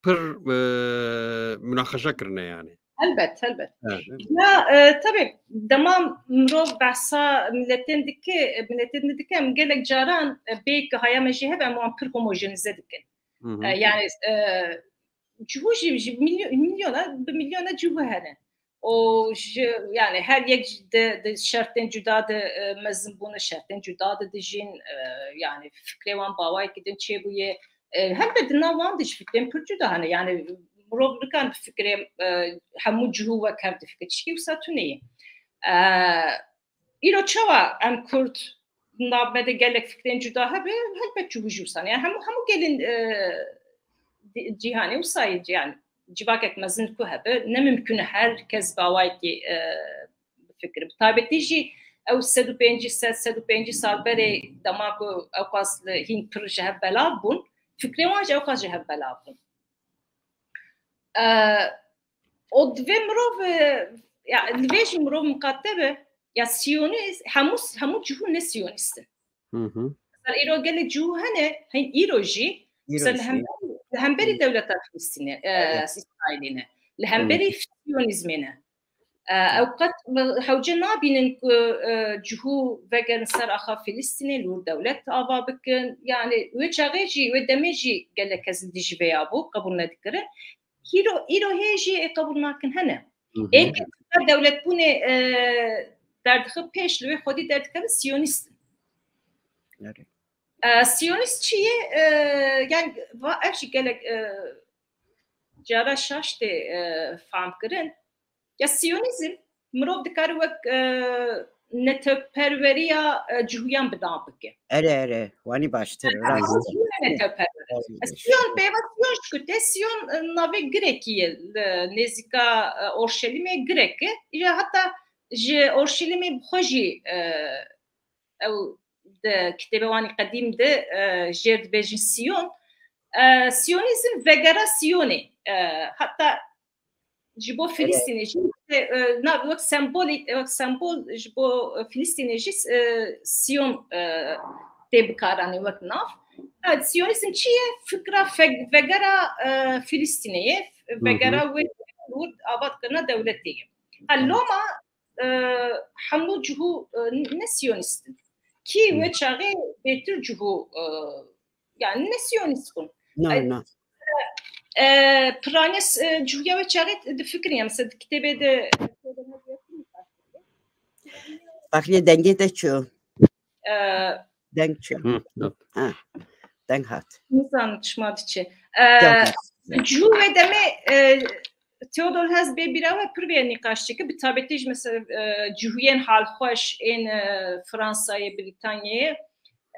pir, e, munaqeşe kirine yani. Helbet, helbet. Evet. Ya, e, tabii, dema mirov behsa miletên dike, e, miletên din dike, em gelek caran, e, bê ku haya me jê hebe, em wan pir homojenize dikin. Hı hı. E, yani, e, cihû jî, ji milyo-, milyona, bi milyona cihû hene. û ji, yani her yek di, di şertên cuda de, e, mezin bûne, şertên cuda de dijîn, e, yani fikrê wan bi awayekî din çêbûye. E, helbet di nav wan de jî fikrên pir cuda hene. Yani mirov nikare bi fikrê, e, hemû cihû wek hev difikire. Çikî wisa tune ye. E, îro çawa em Kurd, di nav me de gelek fikrên cuda hebe, helbet cihû jî wisa ne. Yani hemû, hemû gelên, e, di-, cîhanê wisa ye. Yani civakek mezin ku hebe, ne mimkun e her kes bi awayekî, e, bifikire. Bi taybetî jî ew sed û pêncî, sed, sed û pêncî sal berê dema ku ewqas li hîn pir ji hev belav bûn, fikrê wan jî ewqas ji hev belav bûn. E, û divê mirov, e, ya, divê jî mirov miqate be, ya siyonîst, hemû, hemû cihû ne siyonîst in. Hı hı. Mesela îro gelek cihû hene, hên îro jî, Îro mesela li jî. hemberî, li hemberî Hı. dewleta Filistînê, e, Evet. Îsraîlî ne. Li hemberî Hı. siyonîzmê ne. E, Evet. ew qet hewce nabînin ku, e, cihû vegerin ser axa Filistînê, li wir dewlet ava bikin. Yani wê çaxê jî, wê demê jî gelek kes li dijî vê ya bû, qebûl nedikirin. Îro, îro hê jî ê qebûl nakin hene. Hı hı. Ê ke dewletbûnê, e, derdixin pêş, li wê xwedî derdikevin siyonîst in. Evet. E, siyonîst çi ye? E, yani va ev jî gelek, e, cara şaş tê, e, fam kirin. Ya siyonîzm mirov dikare wek, e, netewperweriya, e, cihûyan bi nav bike. Erê, erê, wanî baştir, Hatta rast. siyonîzm ne netewperwer. Rast. Siyon, peyva Siyon şikute, Siyon, e, navê Girekî ye, li nêzîka, e, Orşelîmê Girek e. Îja heta ji Orşelîmê bi xwe jî, e, ew di kitêbê wan ê qedîm de, e, jêr dibêjin Siyon. E, Siyonîzm vegera Siyonê. E, heta ji bo Evet. Filistînê jî, e, e, na, wek sembolî, wek sembol ji bo, e, Filistînê jî, e, Siyon, e, tê bikaranîn wek nav. Evet, Siyonîzm çi ye? Fikra fe-, vegera, e, Filistînê ye, Hı hı. vegera wê wir ava dikirina dewletê ye. Ha, Hı. loma, e, hemû cihû, e, ne Siyonîst in. Kî Hı. wê çaxê bêtir cihû, e, yani ne Siyonîst bûn. No, E, no. e, piraniya, e, cihûya wê çaxê difikirîne. Mesela di kitêbê de Faxriyê dengê te çû. E, Deng çû. Hı, evet. Ha, deng hat. Nizanim çima diçe. E, Gel. Cihû wê demê, e, Theodor Herzl bê bîra we pir vê nîqaş çêke. Bi taybetî jî mesela, e, cihûyên halxweş ên, e, Fransayê, Brîtanyayê,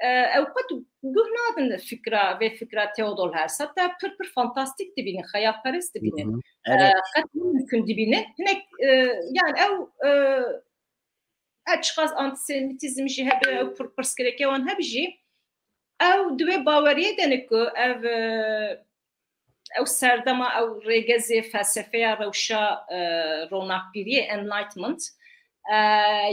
e, ew qet guh nadin fikra, vê fikra Theodor Herzl. Heta pir, pir fantastîk dibînin, xeyalperest dibînin. Hı hı. E, Evet. qet mimkun dibînin. Hinek, e, yani ew, e, her çiqas antisemitîzm jî hebe, ew pir-, pirsgirêkê wan hebe jî, ew di wê baweriyê de ne ku ev, e, ew serdema, ew rêgezê felsefeya rewşa, e, ronakbîriyê, enlightenment. E,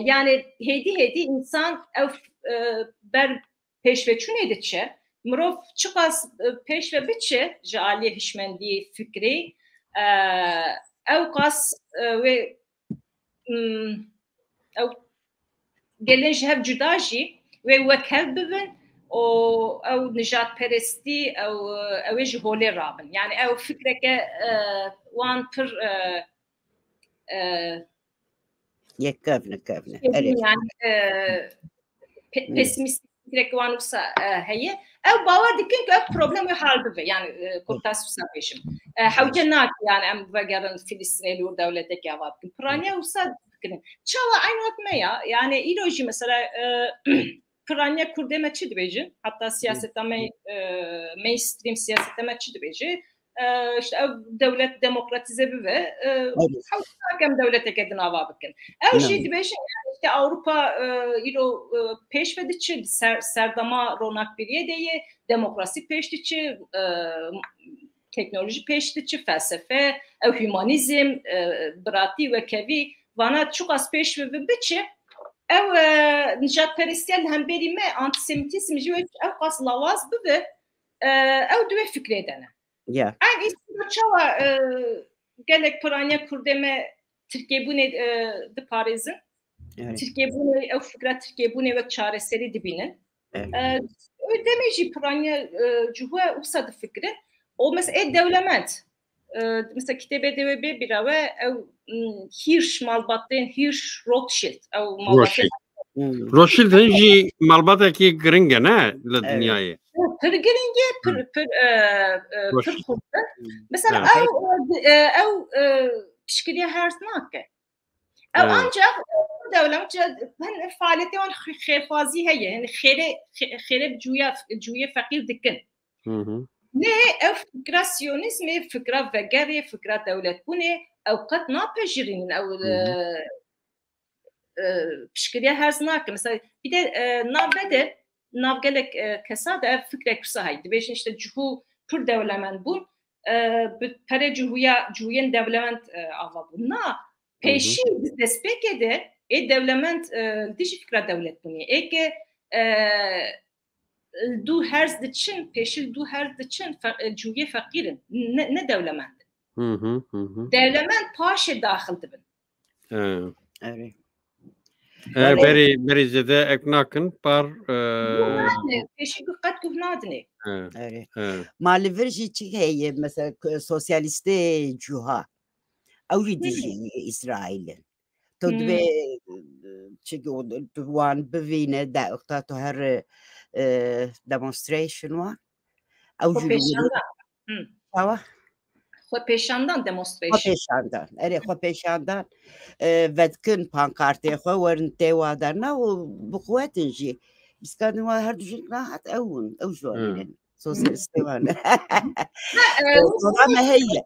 yani hêdî hêdî însan ew, e, ber pêşveçûnê diçe. Mirov çiqas, e, pêşve biçe ji aliyê hişmendî fikrî, e, ew qas, e, wê, mm, ew gelên ji hev cuda jî wê wek hev bibin û ew nijadperestî, ew, ew ê ji holê rabin. Yani ew fikreke, e, wan pir, e, e, Yek kevne, kevne. Erê. Yani, e, pe-, Hı. pesimîst fikrek wan wisa, e, heye. Ew bawer dikin ku ev problem wê hal bibe. Yani, e, kurtas wisa bêjim. E, hewce nake yani em vegerin Filistînê li wir dewletekê ava bikin. Piraniya wisa dikirin. Çawa eyn wek me ya? Yani îro jî mesela, e, piraniya Kurdê me çi dibêjin? Heta siyaseta me, e, mainstream siyaseta me çi dibêje? E, işte ev dewlet demokratîze bibe, e, Evet. hewce nake em dewleteke din ava bikin. Ew jî Evet. dibêjin, yani işte Ewropa, e, îro, e, pêş ve diçe, ser-, serdema ronakbîriyê de ye, demokrasî pêş diçe, e, teknolojî pêş diçe, felsefe, ew humanîzm, e, biratî, wekevî, vana çiqas pêş ve biçe, ew, e, nijadperestiya li hemberî me, antisemitîzm jî wê ew qas lawaz bibe, e, ew di wê fikrê de ne. Ya. Ev îsî çawa, e, gelek piraniya Kurdê me Tirkêbûnê, e, diparêzin? Evet. Tirkêbûnê, ew fikra Tirkêbûnê wek çareserî dibînin. Evet. E, ew demê jî piraniya, e, cihû wisa difikirin. O mes-, ê dewlemend. e, mesela kitêbê de wê bê bîra we, ew, m, Hirsch, malbatên Hirsch Rothschild, ew malbatên Rothschild. Hmm. Rothschild hin jî malbatekî giring e, ne, li Evet. dinyayê. Pir giring e, pir, Hı. pir, e, e, pir Rothschild. xurt e. Mesela Evet. ew, e, ew, e, piştgiriya herz nake. Ew Evet. ancak, e, dewlemet, hin faaliyetê wan xê-, xêrxwazî heye. Hin xêrê, xê-, xêrê bi cûya, cûyê feqîr dikin. Hı hı. Lê ev fikra siyonîzmê, fikra vegerê, fikra dewletbûnê, ew qet napejirînin, ew, Hı hı. e, e, piştgiriya herz nake. Mesela, bir de, e, navbe de, nav gelek, e, kesa de ev fikrek wisa heye. Dibêjin işte cihû pir dewlemend bûn, e, bi perê cihûya, cihûyên dewlemend, e, ava bûn. Na, Hı hı. pêşî di destpêkê de ê dewlemend, e, li dijî fikra dewletbûnê. Ê ke, e, li dû herz diçin, pêşî li dû herz diçin, fe-, e, cihûyê feqîr in. Ne, ne dewlemend in. Hı hı, hı hı. Dewlemend paşê daxil dibin. He. Erê. E, Erê. berî, berî zêde ek nakin, par, e, Nadine, pêşî gu-, qet guh nadinê. He, Erê. he. Ma li vir jî çi heye? Mesela, k-, sosyalistê cuha. Ew jî Hı. dijî Îsraîlin. Tu Hı. dibê, çi, tu wan bivîne, de, wexta tu her, e, demonstration wan. Ew Xwe jî li wir pêşandan. Hı. Çawa? Xwe pêşandan, Xwe demonstration. pêşandan. Erê, xwe pêşandan. E, vedikin pankartê xwe, werin tê wa derna û bi quwetin jî. Biskadin wa her du jin rahat ew in, ew ji wan Hı. in. Sosyalistê wan. Ha, e, Sora me heye.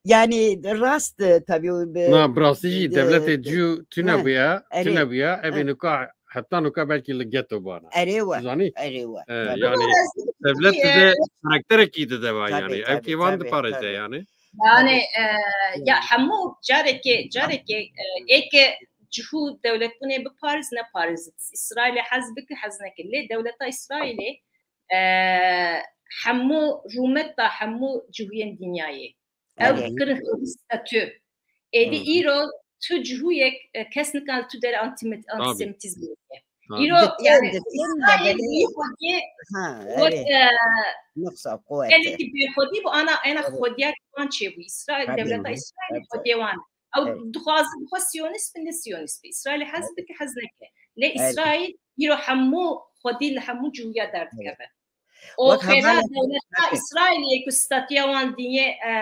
Yani rast, e, tabii o be-, Na, bi rastî jî e, dewletê e, cû tune ha, bûye, erê. tune bûye, ev Ha. ê nuka, heta nuka belkî li geto bana. Erê we, Zanî? erê we. E, Tabii. yani Ama ez dewlet e, dide karakterekî dide van Tabii, yani. Ev tabii, kî van tabii, diparêze tabii. yani. Yani, e, ya Hı. hemû carekê, carekê, e, ê ke cihû dewletbûnê biparêz, neparêz. Îsraîlê hez bike, hez neke. Lê dewleta Îsraîlê, e, hemû rûmet da hemû cihûyên dinyayê. Ew Erê. kirin xwedî statû. Êdî Hı. îro tu cihûyek, e, kes nikane tu dere antimit-, Tabii. antisemitîzm bike. Tabii. Îro, Dikin, yani, dikin, Îsraîl belê. bî xwediyê Ha, wek, erê. e, Noksa quwete. gelekî bêxwedî bû, ana, ena Erê. xwediya wan çêbû. Îsraîl, Tabii. dewleta Tabii. Îsraîlê Tabii. xwediyê wan. Ew Evet. dixwaze, dixwaze siyonîst bin, ne siyonîst bin. Îsraîlê hez bike, hez neke. Lê Evet. Îsraîl îro hemû xwedî li hemû cihûya derdikeve. Evet. O Wek xêra hevalek dewleta Tabii. Îsraîlê ku statiya wan dinyê, e,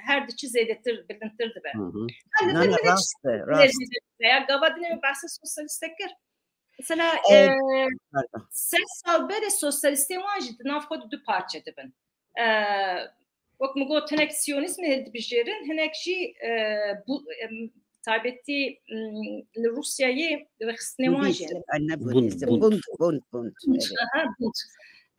her diçi zêdetir, bilindtir dibe. Hı hı. Her Na, na, dibe rast e, rast. zêdetir dibe. Ya gava dinê min behsa sosyalîste kir. Mesela, Evet, e, pardon. sed sal berê sosyalîstê wan jî di nav xwe de du parçe dibin. E, wek min got, hinek siyonîzmê hildibijêrin, hinek jî, e, bu, em, taybetî, m, li Rûsyayê rêxistinê wan jî Budîzm, hene. Anne Bund, Budîzm. Bund. Bund, Bund, Bund. Bund, Evet. aha, Bund.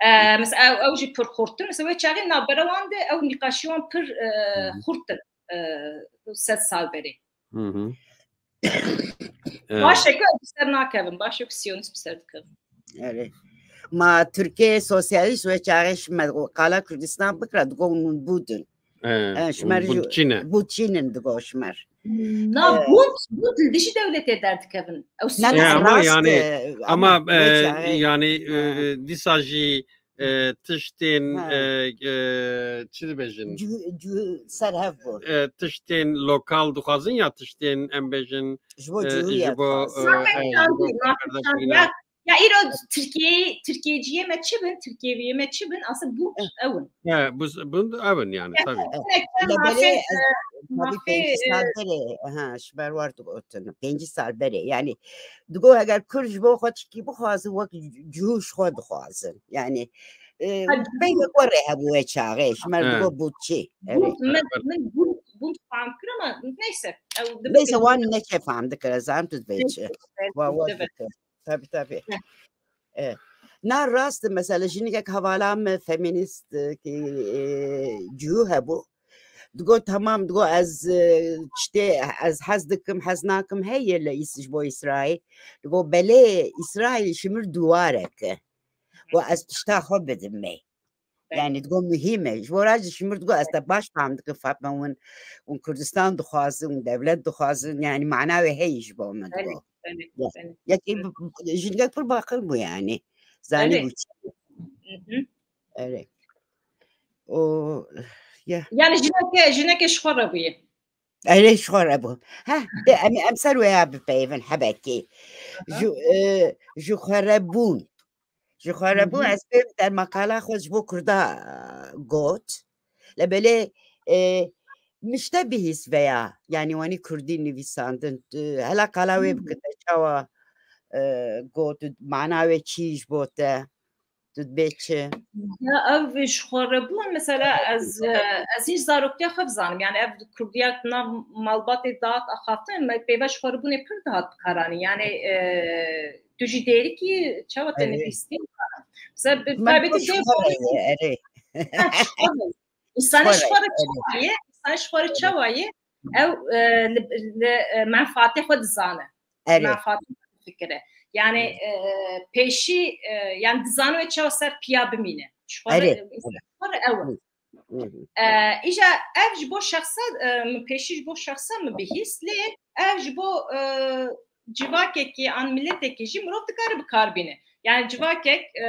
E, mesela ew, ew jî pir xurt in. Mesela wê çaxê navbera wan de ew nîqaşî wan pir, e, Hı hı. xurt in, e, sed sal berê. Hı hı. Evet. Baş e ku ew bi ser nakevin, baş e ku siyonîst bi ser dikevin. Evet. Ma Tirkiye sosyalîst wê çaxê ji me qala Kurdistan bikira, digo hûn bûdin. Evet, Ee, ji me hûn re bûd çi ne? Bûd çi ne digo ji me re. Na, Ee, bûd, bûd li dijî dewletê derdikevin. Ew Na, siyonîst na, Ya, ama rast, yani, e, ama, ama wê e, çaxê yani, e, Ha. e, dîsa jî, e, tiştên, Ha. e, e, çi dibêjin? Cih-, cih-, ser hev bû. E, tiştên lokal dixwazin ya tiştên, em bêjin, Ji bo e, cihû ji ya bo, dixwazin. e, Zaten e, ji bo şandiye, zaten perdeqîna. şandiye. Ya îro Tirkiye, Tirkiyeciyê me çi bin, Tirkiyeviyê me çi bin, aslında bûd Eh. ew in. He, bûd, bûd ew in yani, Ya, tabii. hinek Lê mafê, belê e, ez, tabii mafê, pêncî e, sal berê, ha, ji ber war digotin, pêncî sal berê. Yani, digo eger Kurd ji bo xwe tişkî bixwazin, wek cihû ji xwe dixwazin. Yani, e, Ha, peyvek were hebû wê çaxê, ji me re He. digo bûd çi? Evet. Bûd, min, Evet. min bûd, bûd fam kir ama neyse. Ew dibe Neyse, wan neçe fam dikir, ez zanim tu dibê çi. Wa, wa Evet. dikir. Tabii, tabii. Heh. E, na rast e, mesela jinekek hevala me feminîst, e, ki, e, cihû hebû. Digo, tamam, digo, ez, e, tiştê, ez hez dikim, hez nakim heye li Îs-, ji bo Îsraîl. Digo, belê, Îsraîl ji min re duwarek e. Û ez tişta xwe bidim me. Belê. Yani digo muhîm e. Ji bo ra jî ji min re digo, ez te baş fam dikim, Fatma, hûn, hûn Kurdistan dixwazin, hûn dewlet dixwazin, yani mana wê heye ji bo min, Belê, digo. belê, Ya, belê. yekî Hı. bi-, bi-, jinekek pir baqil bû yani. Zanî Belê. bû çi. Hı hı. Evet. O, Ya. Yani jineke, jineke ji xwe re bûye. Erê ji xwe re bû. Heh, de em, em ser wê ya bipeyivin hebekê. Ji, e, ji xwe re bûn. Ji xwe re bû, ez pê der maqala xwe ji bo Kurda, e, got. Lebelê, e, mişte bihîs veya, yani wanî Kurdî nivîsandin, tu hela qala wê bike te çawa, e, got, mana wê çi ji bo te? Tu dibê çi? Ya ev ji xwe re bûn, mesela ez, e, ez hîn ji zaroktiya xwe dizanim. Yani ev kurdiya nav malbatê dihat axaftin, me peyva ji xwe re bûnê pir dihat bikaranîn. Yani, e, tu jî dêrikî çawa te nivîstî? Mesela bi taybetî dê Erê. Însanê ji xwe re çawa ye, însanê ji xwe re çawa ye, ew, e, li, li, e, menfaatê xwe dizane. Menfaatê xwe difikire. Yani, e, pêşî, e, yani dizane wê çawa ser piya bimîne. Ji xwe re, însanê ji xwe re ew e. E, îja ev ji bo şexsa, e, min pêşî ji bo şexsa min bihîst, lê ev ji bo, e, civakekî an miletekî jî mirov dikare bi kar bîne. Yani civakek, e,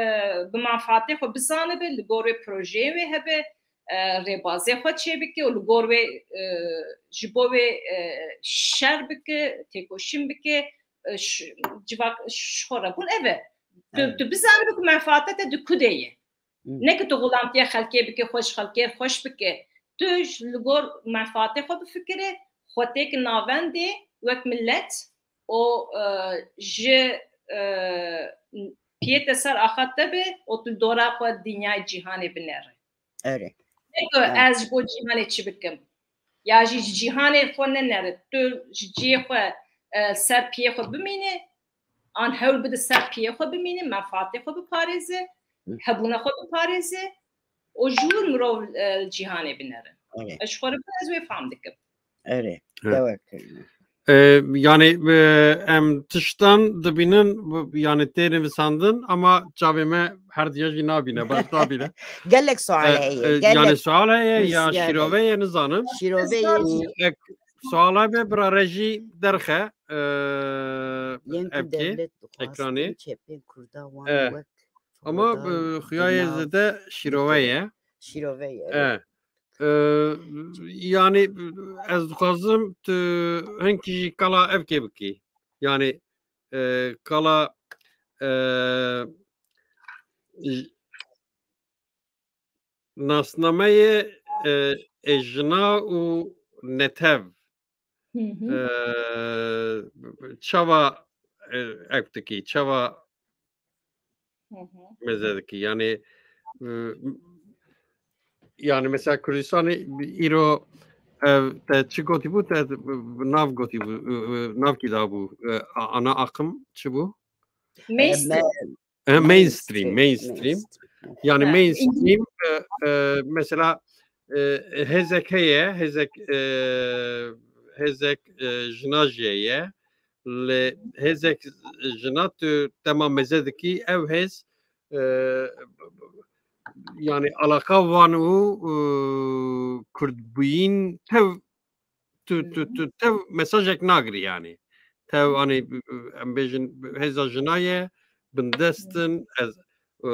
bi menfaatê xwe bizanibe, li gor wê projeyê wê hebe, e, rêbazê xwe çêbike û li gor wê, e, ji bo wê, e, şer bike, têkoşîn bike, e, ş-, civak ji xwe re bûn ev e. Tu, tu bizanibe ku menfaata te di ku de ye. Ne ku tu xulamtiya xelkê bike, xwe ji xelkê xweş bike. Tu ji li gor menfaatê xwe bifikire, xwe têke navendê wek milet û, e, ji, e, piyê te ser axa te be û tu li dora xwe dinyayê cîhanê binere. Erê. Ne ku ez ji bo cîhanê çi bikim? Ya jî ji cîhanê xwe nenere. Tu ji cihê xwe, e, ser piyê xwe bimîne, an hewl bide ser piyê xwe bimîne, menfaatê xwe biparêze, hebûna xwe biparêze û ji wir mirov, e, li cîhanê binere. Erê. Ez ji xwe re ez wê fam dikim. Erê. Hı. Dewe kirine. E, yani, e, em tiştan dibînin, bu, yani tê nivîsandin ama çavê me her diya jî nabîne, baş nabîne. Gelek E, sual heye. e, Gelek. Yani sual heye ya Pirsiyar şîrove ye nizanim. Şîrove Û ye. ek suala be bira re jî derxe. E, Yên ku evkê, devlet ekranê. Dixwastin çepên Kurda wan E, wek Ama, Kurdan e, xuya yê nav zêde şîrove dikir. Ye. Şîrove ye. E. E, yani ez dixwazim tu hinkî jî kala evkê bikî. Yani, e, kala, e, j-, nasnameyê, e, e, jina û netev. Hı hı. E, çawa, e, ew dikî, çawa Hı hı. meze dikî? Yani, e, yani mesela Kurdistanê îro, e, te çi gotî bû, te nav gotî bû, e, e, nav kî da bû, e, a-, ana akım çi bû? Mainstream. E, mainstream, mainstream. Yani Ha, mainstream, e, e, mesela, e, hêzek heye, hêzek, e, hêzek, e, jina jî heye. Lê hêzek jina tu dema meze dikî, ew hêz, e, yani alaqa wan û, e, kurdbûyîn tev tu, tu, tu tev mesajek nagirî yani. Tev, hani, em bêjin hêza jina ye, bindest in, ez, e,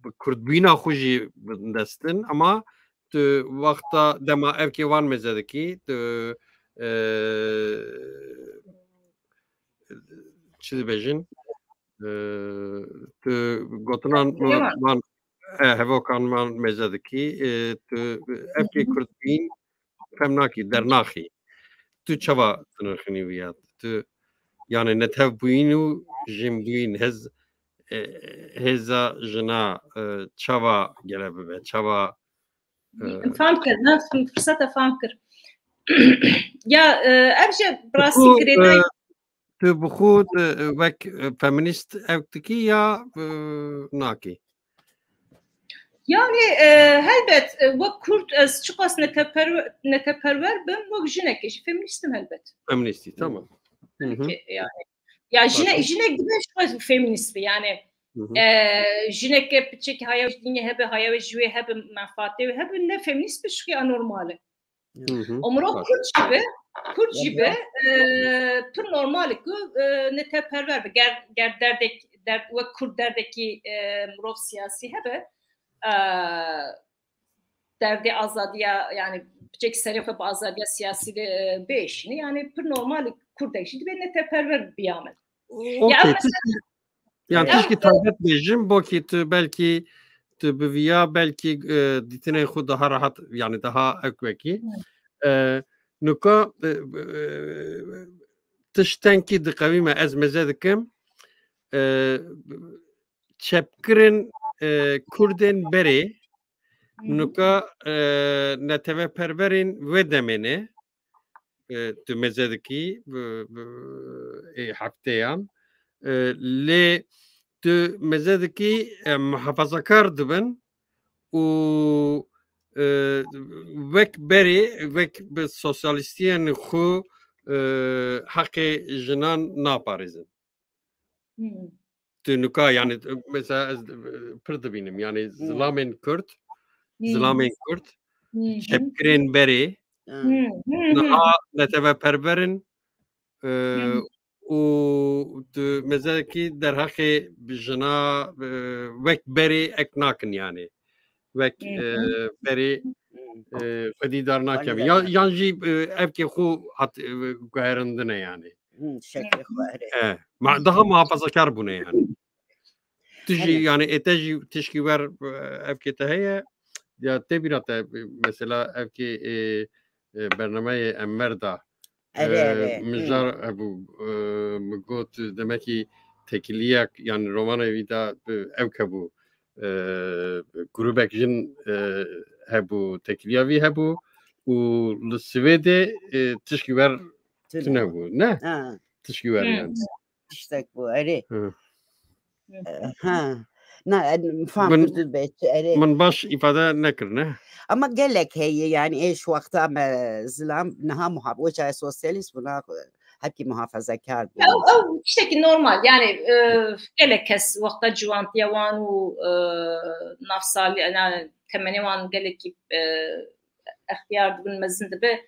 bi kurdbûyîna xwe jî bindest in, ama tu wexta dema evkê wan meze dikî, tu, e, çi dibêjin? E, tu gotinan Hevokan. wan, e, hevokan wan meze dikî, e, tu evkê kurdbûyîn fem nakî, dernaxî. Tu çawa dinirxînî wî ya? Tu, yani, netewbûyîn û jinbûyîn, hez, e, hêza jina, e, çawa gere bibe, çawa, e, Fam kir, ne, firseta fam kir. Ya, e, ev jî bi rastî ku, girêdayî. e, tu bi xwe, e, wek, e, feminîst ew dikî ya, e, nakî? Yani, e, helbet, e, wek Kurd ez çiqas neteperwer, neteperwer bim, wek jinekê jî feminîst im helbet. Feminîstî, tamam. Hı hı. Ki, yani, ya jine-, Pardon. jinek dibe ji xwe feminîst be, yani, Hı hı. e, jineke piçek haya wê ji dinê hebe, haya wê ji wê hebe, menfaatê wê hebe, ne feminîst be, şikê anormal e. Hı hı. Û mirov Kurd jî be, Kurd jî be, e, pir normal e ku, e, neteperwer be. Ger, ger derdek, derd, wek Kurd derdekî, e, mirov siyasî hebe, e, derdê azadiya, yani piçekî serê xwe bi azadiya siyasî de, e, bêşîne. Yani pir normal e, Kurdek jî dibe neteperwer biya min. Ya Okey, mesela tişkî, yani Ya- tişkî taybet bêjim, bo kî tu belkî tu bi viya belkî, e, dîtinên xwe daha rahat, yani daha ekwekî. E, nuka, e, e, tiştenkî diqewîme ez meze dikim. E, çepkirin, e, Kurdên berê, nuka, e, neteveperwerên vê demê ne, e, tu meze dikî, bi, bi, ê hefteyan. E, lê tu meze dikî, e, muhafazakar dibin û, e, wek berê, wek bi sosyalîstiyên xwe, e, heqê jinan naparêzin. Hmm. Tu nuka, yani, mesela ez, e, pir dibînim, yani, Hmm. zilamên Kurd, Hmm. zilamên Kurd, Hmm. çepkirên berê, Hmm. Hmm. niha neteveperwer in, e, Hmm. û tu meze dikî derheqê bi jina, e, wek berê ek nakin, yani. Wek, Hı e, hı. berê, Hmm. e, xwedî dar nakin. Waliler Ya, nakin. yan jî, e, ev kê xwe hat, e, guherindine, yani. Hmm, şeklê xwe, erê. E, ma, daha muhafazakar bûne, yani. Tu jî, Erê. yani, ê te jî tişkî wer, e, ev kê te heye, ya tê bîra te, e, mesela ev kê, e, e, bernameyê Enver da, Erê, e, erê. Hmm. mijar hebû, e, min got, demekî tekiliyek, yani romanê wî de, e, ew hebû, e, grûbek jin, e, hebû, tekiliya wî hebû û li Swêdê, e, tişkî wer Tune. tune bû, ne? Ha, Tişkî wer Hı. yani. tiştek bû, erê. Hı. Hı. E, ha. Na, e, fam Min- kurdil be, erê. Min baş îfade nekirine. Ama gelek heye, yani, êş wexta me zilam, niha muhaf-, weçaye sosyalîst bûna, hepkî muhafazakar bû. Ew, ew tiştekî normal. Yani, e, gelek kes wexta ciwantiya wan û, e, navsalî, yani, temenê wan gelekî, e, extiyar dibin, mezin dibe.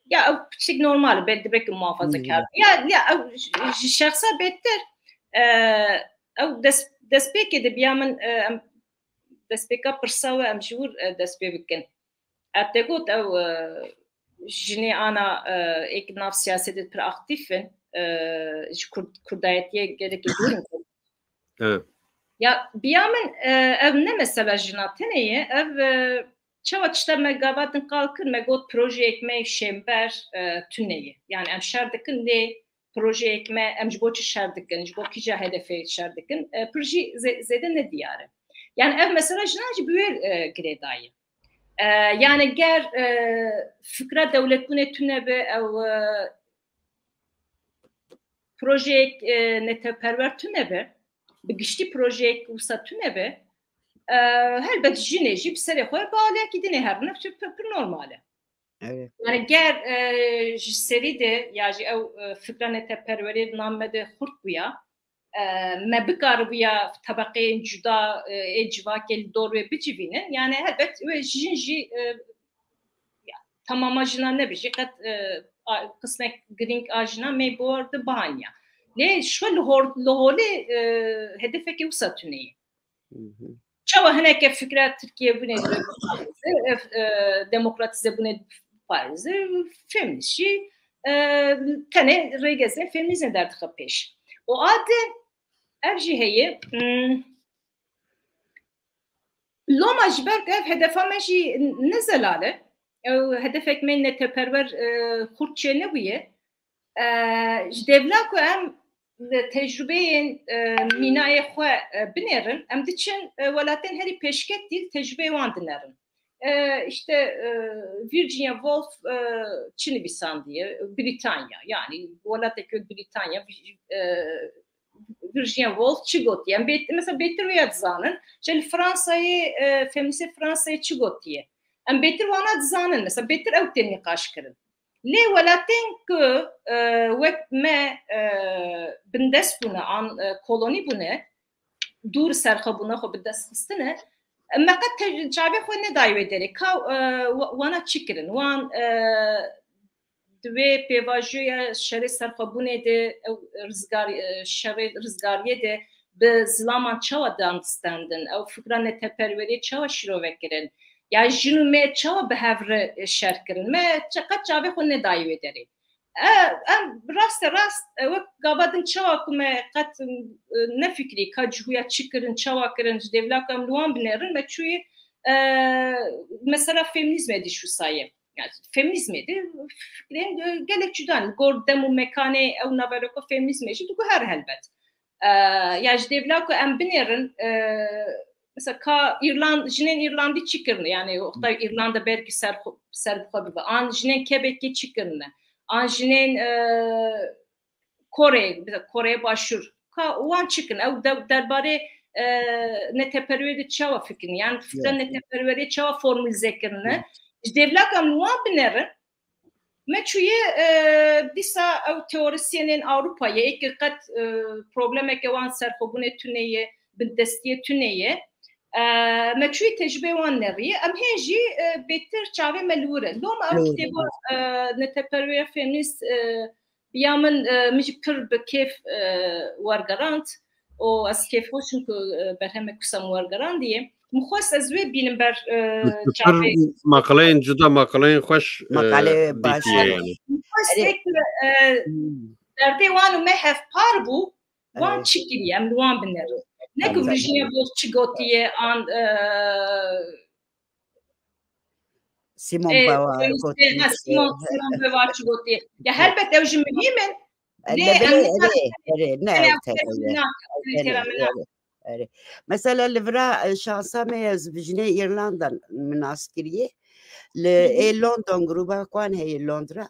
Ya, ew tiştek normal e, be-, dibe ki muhafazakar. Hmm. Ya, ya, ew ji, ji şexsa bêtir, e, ew dest, destpêkê de biya min, e, em, destpêka pirsa we em ji wir, e, dest pê bikin. Ev te got ew, e, jinê ana, e, êk nav siyasetê pir aktîf in, e, ji Kurd-, Kurdayetiyê gelekî dûr in. Evet. Ya, biya min, e, ev ne mesela jina tenê ye, ev, e, çawa tişta me gava din qal kir, me got projeyek me şênber, e, tune ye. Yani em şer dikin lê projeyek me, em ji bo çi şer dikin, ji bo kîja hedefê şer dikin, e, pir jî zê-, zêde nediyar e. Yani ev mesela jinan jî bi wê, e, girêdayî. E, yani ger, e, fikra dewletbûnê tune be, ew, e, projeyek, e, neteperwer tune be, bi giştî projeyek wisa tune be, e, helbet jinê jî bi serê xwe bi aliyekî dinê herine, pir, pir normal e. Evet. Yani ger, e, ji serî de ya jî ew, e, fikra neteperwerê di nav me de xurt bûya, e, me bikaribûya tebeqeyên cuda, e, ê civakê li dor wê bicivînin, yani helbet wê jin jî, e, ya, tamama jina nebijî, qet, e, a, qismek girîng a jina me bor de bihaniya. Lê şo li hor-, li holê, e, hedefekê wisa tune ye. Çawa hineke fikra Tirkiye bûne, e, e, demokratîze bûne parêze, feminîst jî, e, tenê rêgezên feminîzm derdixe pêş. Û a di ev jî heye, hmm, loma ji ber ku ev hedefa me jî ne zelal e, ew hedefek me neteperwer, e, xurt çê nebûye, e, ji devla ku em li tecrubeyên, e, mînayê xwe, e, binêrin, em diçin, e, welatên herî pêşketî li tecrubeyê wan dinerin. E, işte, e, Virginia Woolf, e, çi nivîsandiye? Brîtanya, yani welatek wek Brîtanya, e, Virginia Woolf çi gotiye? Em bêt-, mesela bêtir wê ya dizanin, işte li Fransayê, e, feminîstê Fransayê çi gotiye? Em bêtir wana dizanin, mesela bêtir ew tê nîqaş kirin. Lê welatên ku, e, wek me, e, bindest bûne, an, e, kolonî bûne, dûr ser xwe bûne, xwe bi dest xistine, me qet te-, çavê xwe nedayê wê derê. Ka, e, wa-, wana çi kirin? Wan, e, di wê pêvajoya şerê serxwebûnê de, ew rizgar-, e, şerê rizgariyê de bi zilaman çawa dan stendin? Ew fikra neteperweriyê çawa şîrove kirin? Ya jin û me çawa bi hev re şer kirin? Me çi-, qet çavê xwe nedayî wê derê. E, em raste rast, e, wek gava din çawa ku me qet, e, nefikrî ka cihûya çi kirin, çawa kirin, ji dêvla ku em li wan binêrin, me çûyî, e, mesela feminîzmê dî şûsaye. Yani feminîzmê de fikrên, e, gelek cuda ne. Li gor dem û mekanê ew naveroka feminîzmê jî diguhere helbet. E, ya ji dêvla ku em binêrin, e, mesela ka Îrland-, jinên Îrlandî çi kirine? Yani wexta Îrlanda belkî ser xwe, ser bi xwe bibe. An jinên Quebecê çi kirine? An jinên, e, Kore, mesela Koreya Başûr. Ka wan çi kirin? Ew de-, derbarê, e, neteperwerê de çawa fikirin? Yani fikra neteperwerê çawa formalize kirine? Ji dêvla ku em li wan binêrin, me çûye, e, dîsa ew teorisyenên Ewropayê, ê ke qet, e, problemeke wan serxwebûnê tune ye, bindestiyê tune ye. E, me çûye tecrûbê wan neriye. Em hê jî, e, bêtir çavê me li wir e. Loma ew kitêba, e, neteperweya feminîst, e, ya min, e, min jî pir bi kêf, e, wergerand û ez kêfxweş im ku, e, berhemê Kusam wergerandiye. Min xwest ez wê bînim ber, e, çavê. Maqaleyên cuda, maqaleyên xweş, e, Maqale baş dîtiye e. Yani. Min xwest, e, derdê wan û me hevpar bû, wan çi kiriye, em li wan binerin. Ne ku Virginia Woolf çi gotiye, an, e, Simon Beauvoir gotiye. Simon, Simon Beauvoir çi gotiye. Ya helbet ew jî muhîm in. Lê em ne, erê, ne, erê. Mesela li vira, e, şansa me ez bi jinê Îrlanda min nas kiriye. Li ê London, gruba ku wan heye Londra.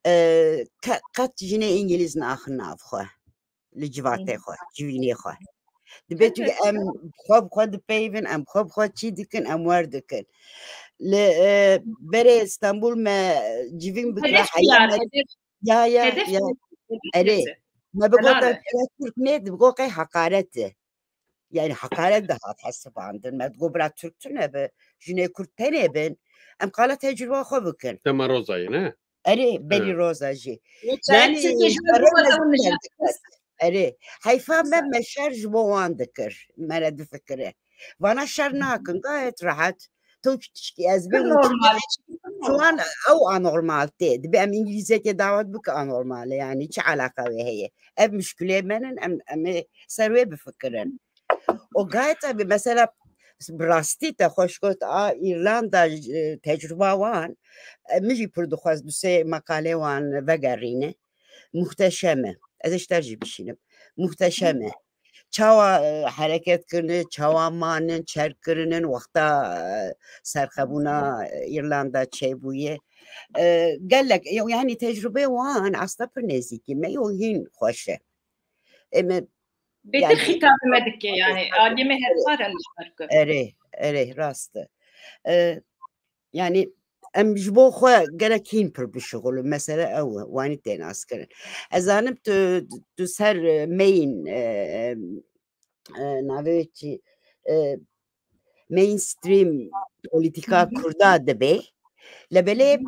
E, ke-, qet jinê Îngilîz naxin nav xwe. Li civatê xwe, civînê xwe. Dibe tu em xwe bi xwe dipeyvin, em xwe bi xwe çî dikin, em wer dikin. Li, e, berê Stenbul me civîn bikira heya me. Ya, ya, ya. Erê. Me bigota Türk nê, dibigot qey heqaret e. Yani heqaret dihat hesibandin. Me digot bira Türk tune bi, jinê Kurd tenê bin. Em qala tecrüba xwe bikin. Dema Rozayê, ne? Erê, berî Roza jî. Yani, erê, heyfa me, me şer ji bo wan dikir. Me re difikire. Vana şer nakin, gayet rahat. Tu tişkî ez bê normal. Şu an ew anormal tê. Dibe em Îngilîzekê dawet bike anormal e, yani çi alaka wê heye? Ev muşkilê me nin, em, em ê ser wê bifikirin. O gayet tabii, mesela, bi rastî te xweş got, a, Îrlanda, e, tecrüba wan, e, min jî pir dixwest du sê meqalê wan vegerîne. Muhteşem e. Ez ê ji te jî bişînim. Muhteşem e. Çawa, e, hereket kirine, çawa manin, çer kirinin, wexta, e, serxebûna, e, Îrlanda çêbûye. E, gelek, e, yani tecrübê wan aslında pir nêzîkî me, yo hîn xweş e. E, me, bêtir yani, xîtabê me dike, yani, aliyê me hevpar e li ber ku. Erê, erê, rast e. E, yani, em ji bo xwe gerek hîn pir bişixulin. Mesele ew e, wanî tê naskirin. Ez zanim tu, tu ser, e, main, e, e, navê wê çi, e, mainstream polîtîka Kurda dibe. Lebelê,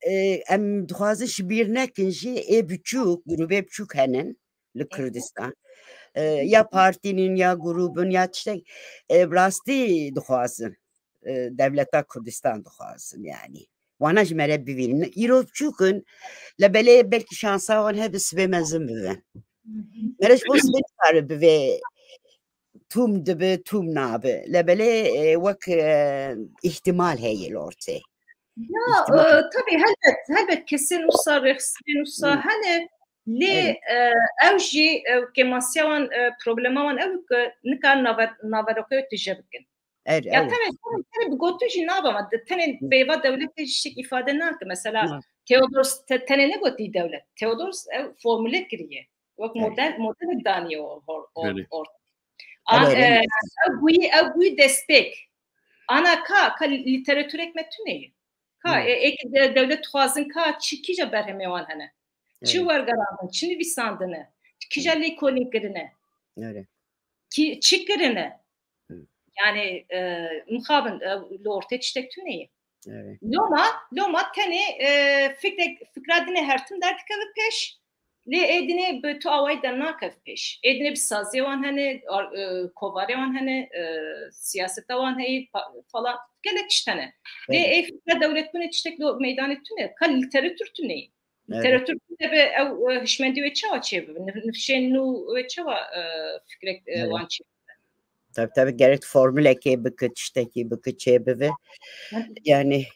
e, em dixwazin ji bîr nekin jî ê biçûk, grûbê biçûk henin li Kurdistan. E, ya partînin, ya grûbin, ya tiştek, e, bi rastî dixwazin. E, dewleta Kurdistan dixwazin, yani. Wana ji me re bivînin. Îro biçûk in, lebelê belkî şansa wan hebe sibê mezin bibin. Me re ji bo sibê nikare bivê tûm dibe, tûm nabe. Lebelê, e, wek, e, îhtimal heye li ortê. Ya, e, tabii, helbet, helbet kesên wisa, rêxistinên wisa hene, lê, e, ew jî, e, kêmasiya wan, e, problema wan ew e ku nikarin nave-, naveroxê tije bikin. Ya tenê, tenê, tenê bi gotin jî nabe, ma de-, tenê peyva dewletê jî şik îfade nake. Mesela Theodor te-, tenê negotî dewlet. Theodor ew formule kiriye. Wek model, modelek daniye or-, or-, or-, ortê. An, e, ew bûyî, ew bûyî destpêk. Ana ka, ka lîteratûrek me tune ye. Ka, e, êkê de-, dewlet dixwazin ka çi, kîja berhemê wan hene? Çi wergerandin, çi nivîsandine? Kîja lêkolîn kirine? Kî, çi kirine? Yani, e, mixabin, e, li ortê tiştek tune ye. Loma, loma tenê, e, fikrek, fikra din e her tim derdikeve pêş. Lê ê dinê bi tu awayî de nakev pêş. Ê dinê bi saziyê wan hene, ar-, e, kovarê wan hene, e, siyaseta wan heye, pa-, falan gelek tişt hene. Lê ê fikra dewletbûnê tiştek li meydanê tune, ka lîteratûr tune ye. Lîteratûr tune be ew, e, hişmendî wê çawa çêbibe? Nif-, nifşên nû wê çawa, e, fikrek, e, wan çê Tabii tabii, gerek formülekê bike, tiştekî bike, çê bive. Yani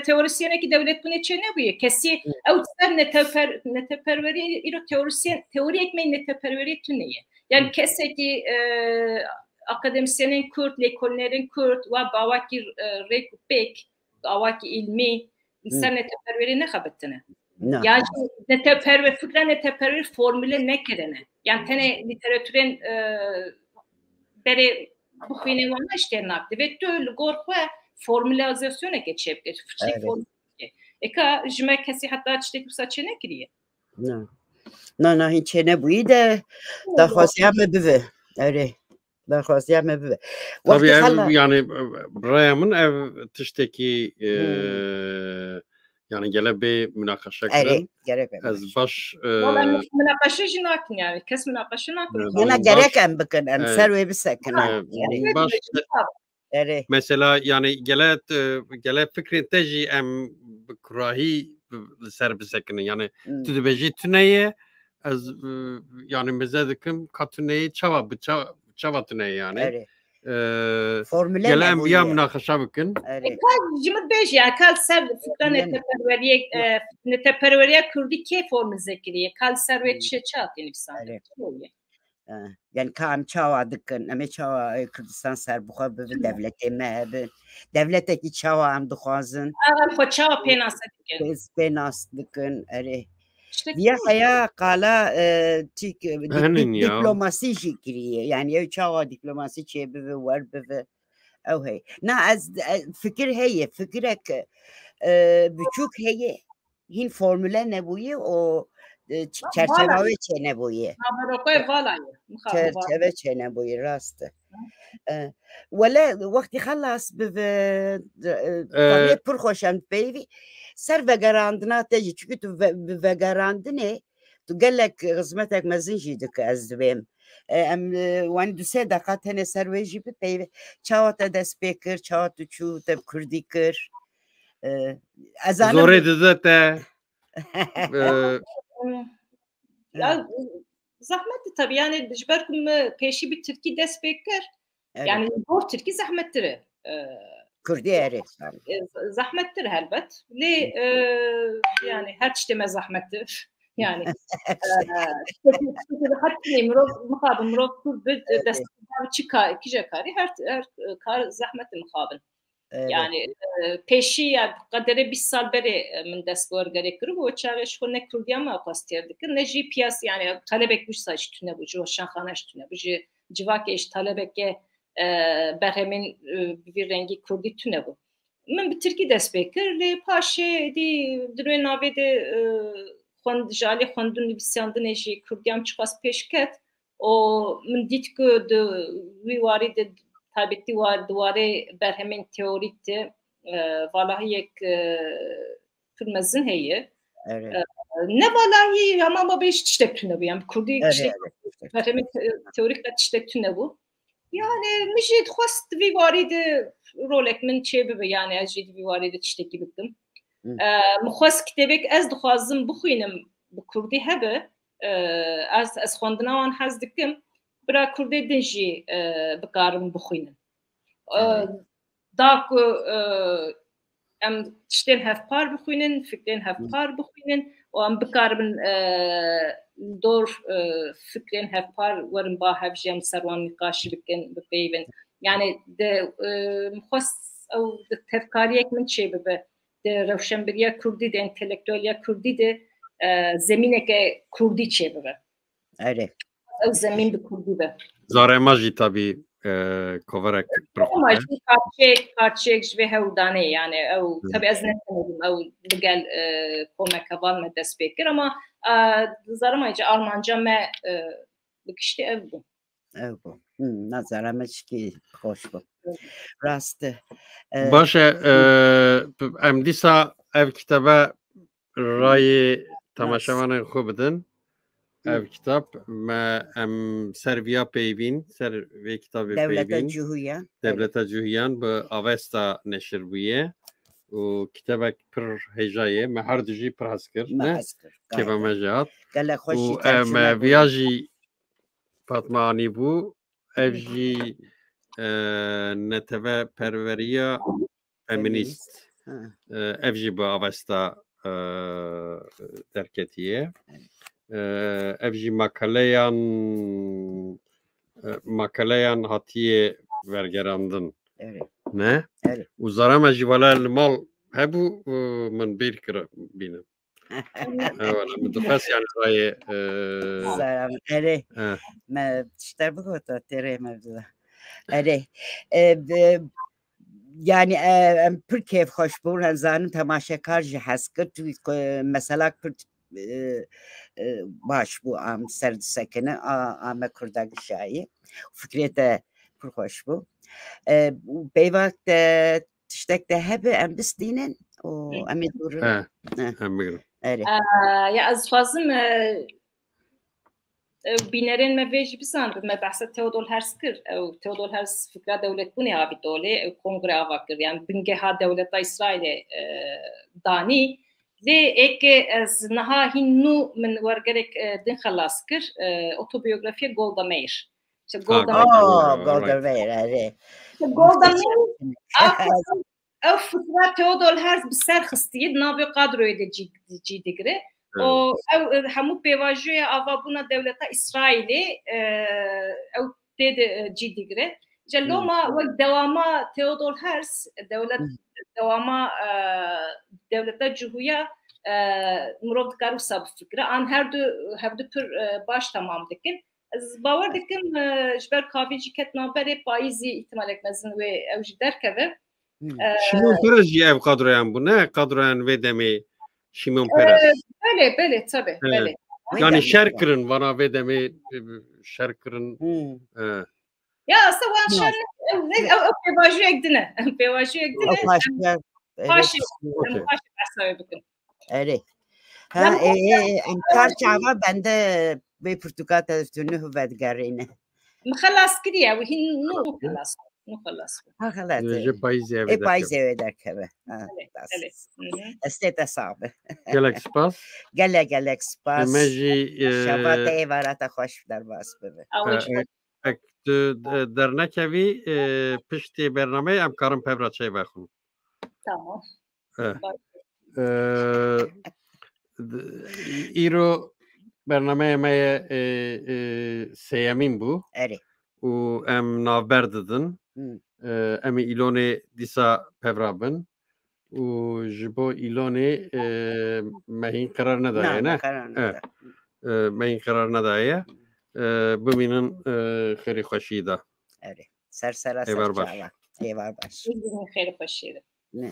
teorisyenekî dewletbûnê çê nebûye. Kesî ew ser neteper-, neteperwerî îro teorisyen, teoriyek me neteperwerî tune ye. Yani kesekî, e, akademisyenên Kurd, lêkolînerên Kurd, wa bi awakî, e, rêk û pêk, bi awakî îlmî, li ser neteperwerî nexebitine. Ya jî neteperwer-, fikra neteperwerî formule nekirine. Yani tenê lîteratûrên, e, berê bixwîne wan ne ji têr nak. Divê tu li gor xwe formulîzasyonekê çêbike, tu fikrek formule bike. Eka ji me kesî heta tiştekî wisa çênekiriye. Na. Na, na, hîn çênebûyî de daxwaziya me bibe. Erê. Daxwaziya me bibe. Tabii ev, yani, raya min ev tiştekî, e, yani gele bê münaqeşe kirin. Erê, gerek ez baş, e, münaqeşe jî nakin yani. Kes münaqeşe nakin. Yana gerek em bikin, em ser wê bisekin. Baş. Erê. Mesela yani gele, e, gele fikrên te jî em bi kurahî li ser bisekinin. Yani tu dibêjî tune ye, ez, e, yani meze dikim ka tune ye, çawa bi ça-, çawa tune ye yani. Erê. E, formule gele em viya münaqeşa bikin. Erê. E, ka ji min bêjî, yani ka li ser fikra neteperweriyê, e, neteperweriya kurdî kê formîze kiriye? Ka li ser wê çi, çi hatî nivîsandin? Erê. Çi oluyor? E, yani ka em çawa dikin, em ê çawa, e, Kurdistan serbixwe bibe, dewletê me hebe, dewletekî çawa em dixwazin. Em xwe çawa pênase dikin? Pê-, pênas dikin, erê. Viya heya qala, e, tîk, e, dîp-, dîp-, dîplomasî jî kiriye. Yani ew çawa dîplomasî çêbibe, wer bibe. Ew heye. Na ez, e, fikir heye, fikirek, e, biçûk heye. Hîn formule nebûye û, e, ç-, çerçewa wê çênebûye. Naveroxê vala ye. Çerçeve çênebûye, rast e. E, wele wextî xelas bibe, e, pir xweş em peyvî ser vegerandina te jî, çunku tu ve-, bi vegerandinê tu gelek xizmetek mezin jî dike, ez dibêm. E, em, e, wan du sê deqa tenê ser wê jî bipeyve. Çawa te dest pê kir, çawa tu çû, te bi kurdî kir? E, ez zanim zorê dide te. E, ya, zehmet e tabii, yani ji ber ku min pêşî bi tirkî dest pê kir. Evet. Yani gor tirkî zehmettir e. E, kurdî erê. E, zehmettir helbet. Lê, e, yani her tiştê me zehmettir. Yani, e, tiştekî, tiştekî rehet tê, mirov, mixabin, mirov kur bi, evet, dest çi ka-, kîje karî, her, her kar zehmet e mixabin. Evet. Yani, e, pêşî ya qederê bîst sal berê, e, min dest bi wergerê kiribû, o çaxê ji xwe ne kurdiya me xwest têr dikir, ne jî piyas-, yani talebek wisa jî tune bû, ji weşanxane jî tune bû, ji civakê jî talebeke, e, berhemên, e, bi vî rengî kurdî tune bû. Min bi tirkî dest pê kir, lê paşê dî di wê navê de, e, xwend-, ji alî xwendin nivîsandinê jî kurdiyam çiqas pêş ket û min dît ku di wî warî de taybetî wa-, di warê berhemên teorîk de, e, valahiyek, e, pir mezin heye. Evet. E, ne valahî, hema ma bêj tiştek tune bû. Yani kurdî tiştek, berhemên te-, teorîk de tiştek tune bû. Yani min jî dixwest di vî warî de rolek min çê bibe, yani ez jî di vî warî de tiştekî bikim. Hı. E, min xwest kitêbek ez dixwazim bixwînim bi kurdî hebe, e, ez, ez xwendina wan hez dikim, bira kurdê din jî, e, bikarin bixwînin. E, evet. Da ku, e, em tiştên hevpar bixwînin, fikrên hevpar bixwînin û em bikaribin, e, li dor, e, fikrên hevpar werin ba hev jî em ser wan nîqaşî bikin, bipeyvin. Yani de, e, min xwest ew di tevkariyek min çê bibe. Di rewşenbîriya kurdî de, entelektueliya kurdî de, e, zemîneke kurdî çê bibe. Erê. Ew zemîn bi kurdî be. Zarema jî tabî, e, koverek pir xweş e. Zarema jî parçeyek, parçeyek ji vê hewldanê, yani ew, hı, tabî ez ne tenê bûm, ew li gel, e, komeke heval me dest pê kir, ama, e, Zarema jî armanca me, e, bi giştî ev bû. Ew bû. Hı, na Zarema çikî xweş bû. Evet. Rast e. E, baş e, hı, e, em dîsa ev kitebe rayê temaşevanên xwe bidin. Ev kitap me em ser viya peyvîn, ser vê kitabê Dewleta peyvîn, Cihûyan. Dewleta Cihûyan bi Avesta neşir bûye û kitebek pir hêja ye. Me her du jî pir hez kir, Me ne? hez kir, Kêfa gayet. me jî hat. Gelek xweş jî Û tercüme em bûye. viya jî Fatma anîbû. Ev Hı. jî, e, neteveperweriya feminîst. Feminîst. Ha. E, ev jî bi Avesta, e, derketiye. Evet. E, ev jî makaleyan, e, makaleyan hatiye vergerandin. Evet. Ne? Evet. Û zara me jî wele li mal hebû, e, min bîr kir bînim. Eyvallah, min dixwest yani rayê, e, Selam. Erê. Eh. Me tişter bigota, têrê me bida. Erê. E, bi- yani, e, em pir kêfxweş bûn. Em zanin temaşekar jî hez kir. Tu, e, mesela Kurd, e, e, baş bû, am ser disekine, a, a me Kurda gişayî. Fikrê te pir xweş bû. E, û peyva te tiştek te hebe, em bistînin û em ê dûrin. He, He. em bigirin. Erê. Ee, ya ez dixwazim, e, e, bînerên me vê jî bizanibin, me behsa Theodor Herz kir. Ew Theodor Herz fikra dewletbûnê avî dolê, ew kongre ava kir. Yani bingeha dewleta Îsraîlê, e, danî. Lê êkê ez niha hîn nû min wergerek, e, din xelas kir, e, otobiyografiya Golda Meir. İşte Ha, Golda Meir. Golda Aa, Meir, Golda right. Meir, erê. İşte Golda Meir, Muhteşem. a, ew fikra Theodor Herz bi ser xistiye, di navê kadroyê de cî, cî digire. Evet. O, ew, e, hemû pêvajoya avabûna dewleta Îsraîlê, e, ew tê de, e, cî digire. Ji Hı. loma wek dewama Theodor Herz, dewlet, Hı. dewama, e, dewleta Cihûya, e, mirov dikare wisa bifikire. An her du, hevdu pir, e, baş temam dikin. Ez bawer dikim, e, ji ber kavî jî ket navberê, payîzî îhtimalek mezin wê ew jî derkeve. Hmm. E, Şimon Peres jî ev kadroyan bû, ne? Kadroyan vê demê Şimon Peres. E, belê, belê, tabii, Evet. belê. Vê Yani demê şer de. kirin vana vê demê, e, şer kirin. Hmm. E. Ya, aslında wan Yok. şer ne, ew, ne, ew, ew pêvajoyek din e. Pêvajoyek din Ew e. paşiya, Em evet. paşê, em Okey. paşê behsa wê bikin. Erê. Ha, Lem e, e, em kar çava bende vê pirtûka te tu nuh vedigerîne. Min xelas kiriye, wî hîn nû xelas, nû xelas. Ha, xelat. Ji payîzê Ê, vê payîzê derkeve. Wê derkeve. Ha, Belê, das. belê. Hı hı. Destê te sax be. Gelek spas. Gelek, gelek spas. Ê, me jî, e, Şeva te êvara te xweş derbas bibe. Awe e, jî e, ek tu, e, dernekevî, e, piştî bernameyê em karin pevra çay vexwin. Tamam. Eh. Bak. Eh, d-, îro bernameya me ye, eh, eh, sêyemîn bû. Erê. Û em navber didin. Hmm. Eh, em ê Îlonê dîsa pevra bin. Û ji bo Îlonê, eh, me hîn qerar nedaye, Na, ne? me qerar Eh. neda. Eh, me hîn qerar nedaye. Eh, bimînin, eh, xêrê xweşiyê de. Erê. Ser sera Êvar ser baş. çava. Êvar baş. Xêrê xweşiyê de. Ne.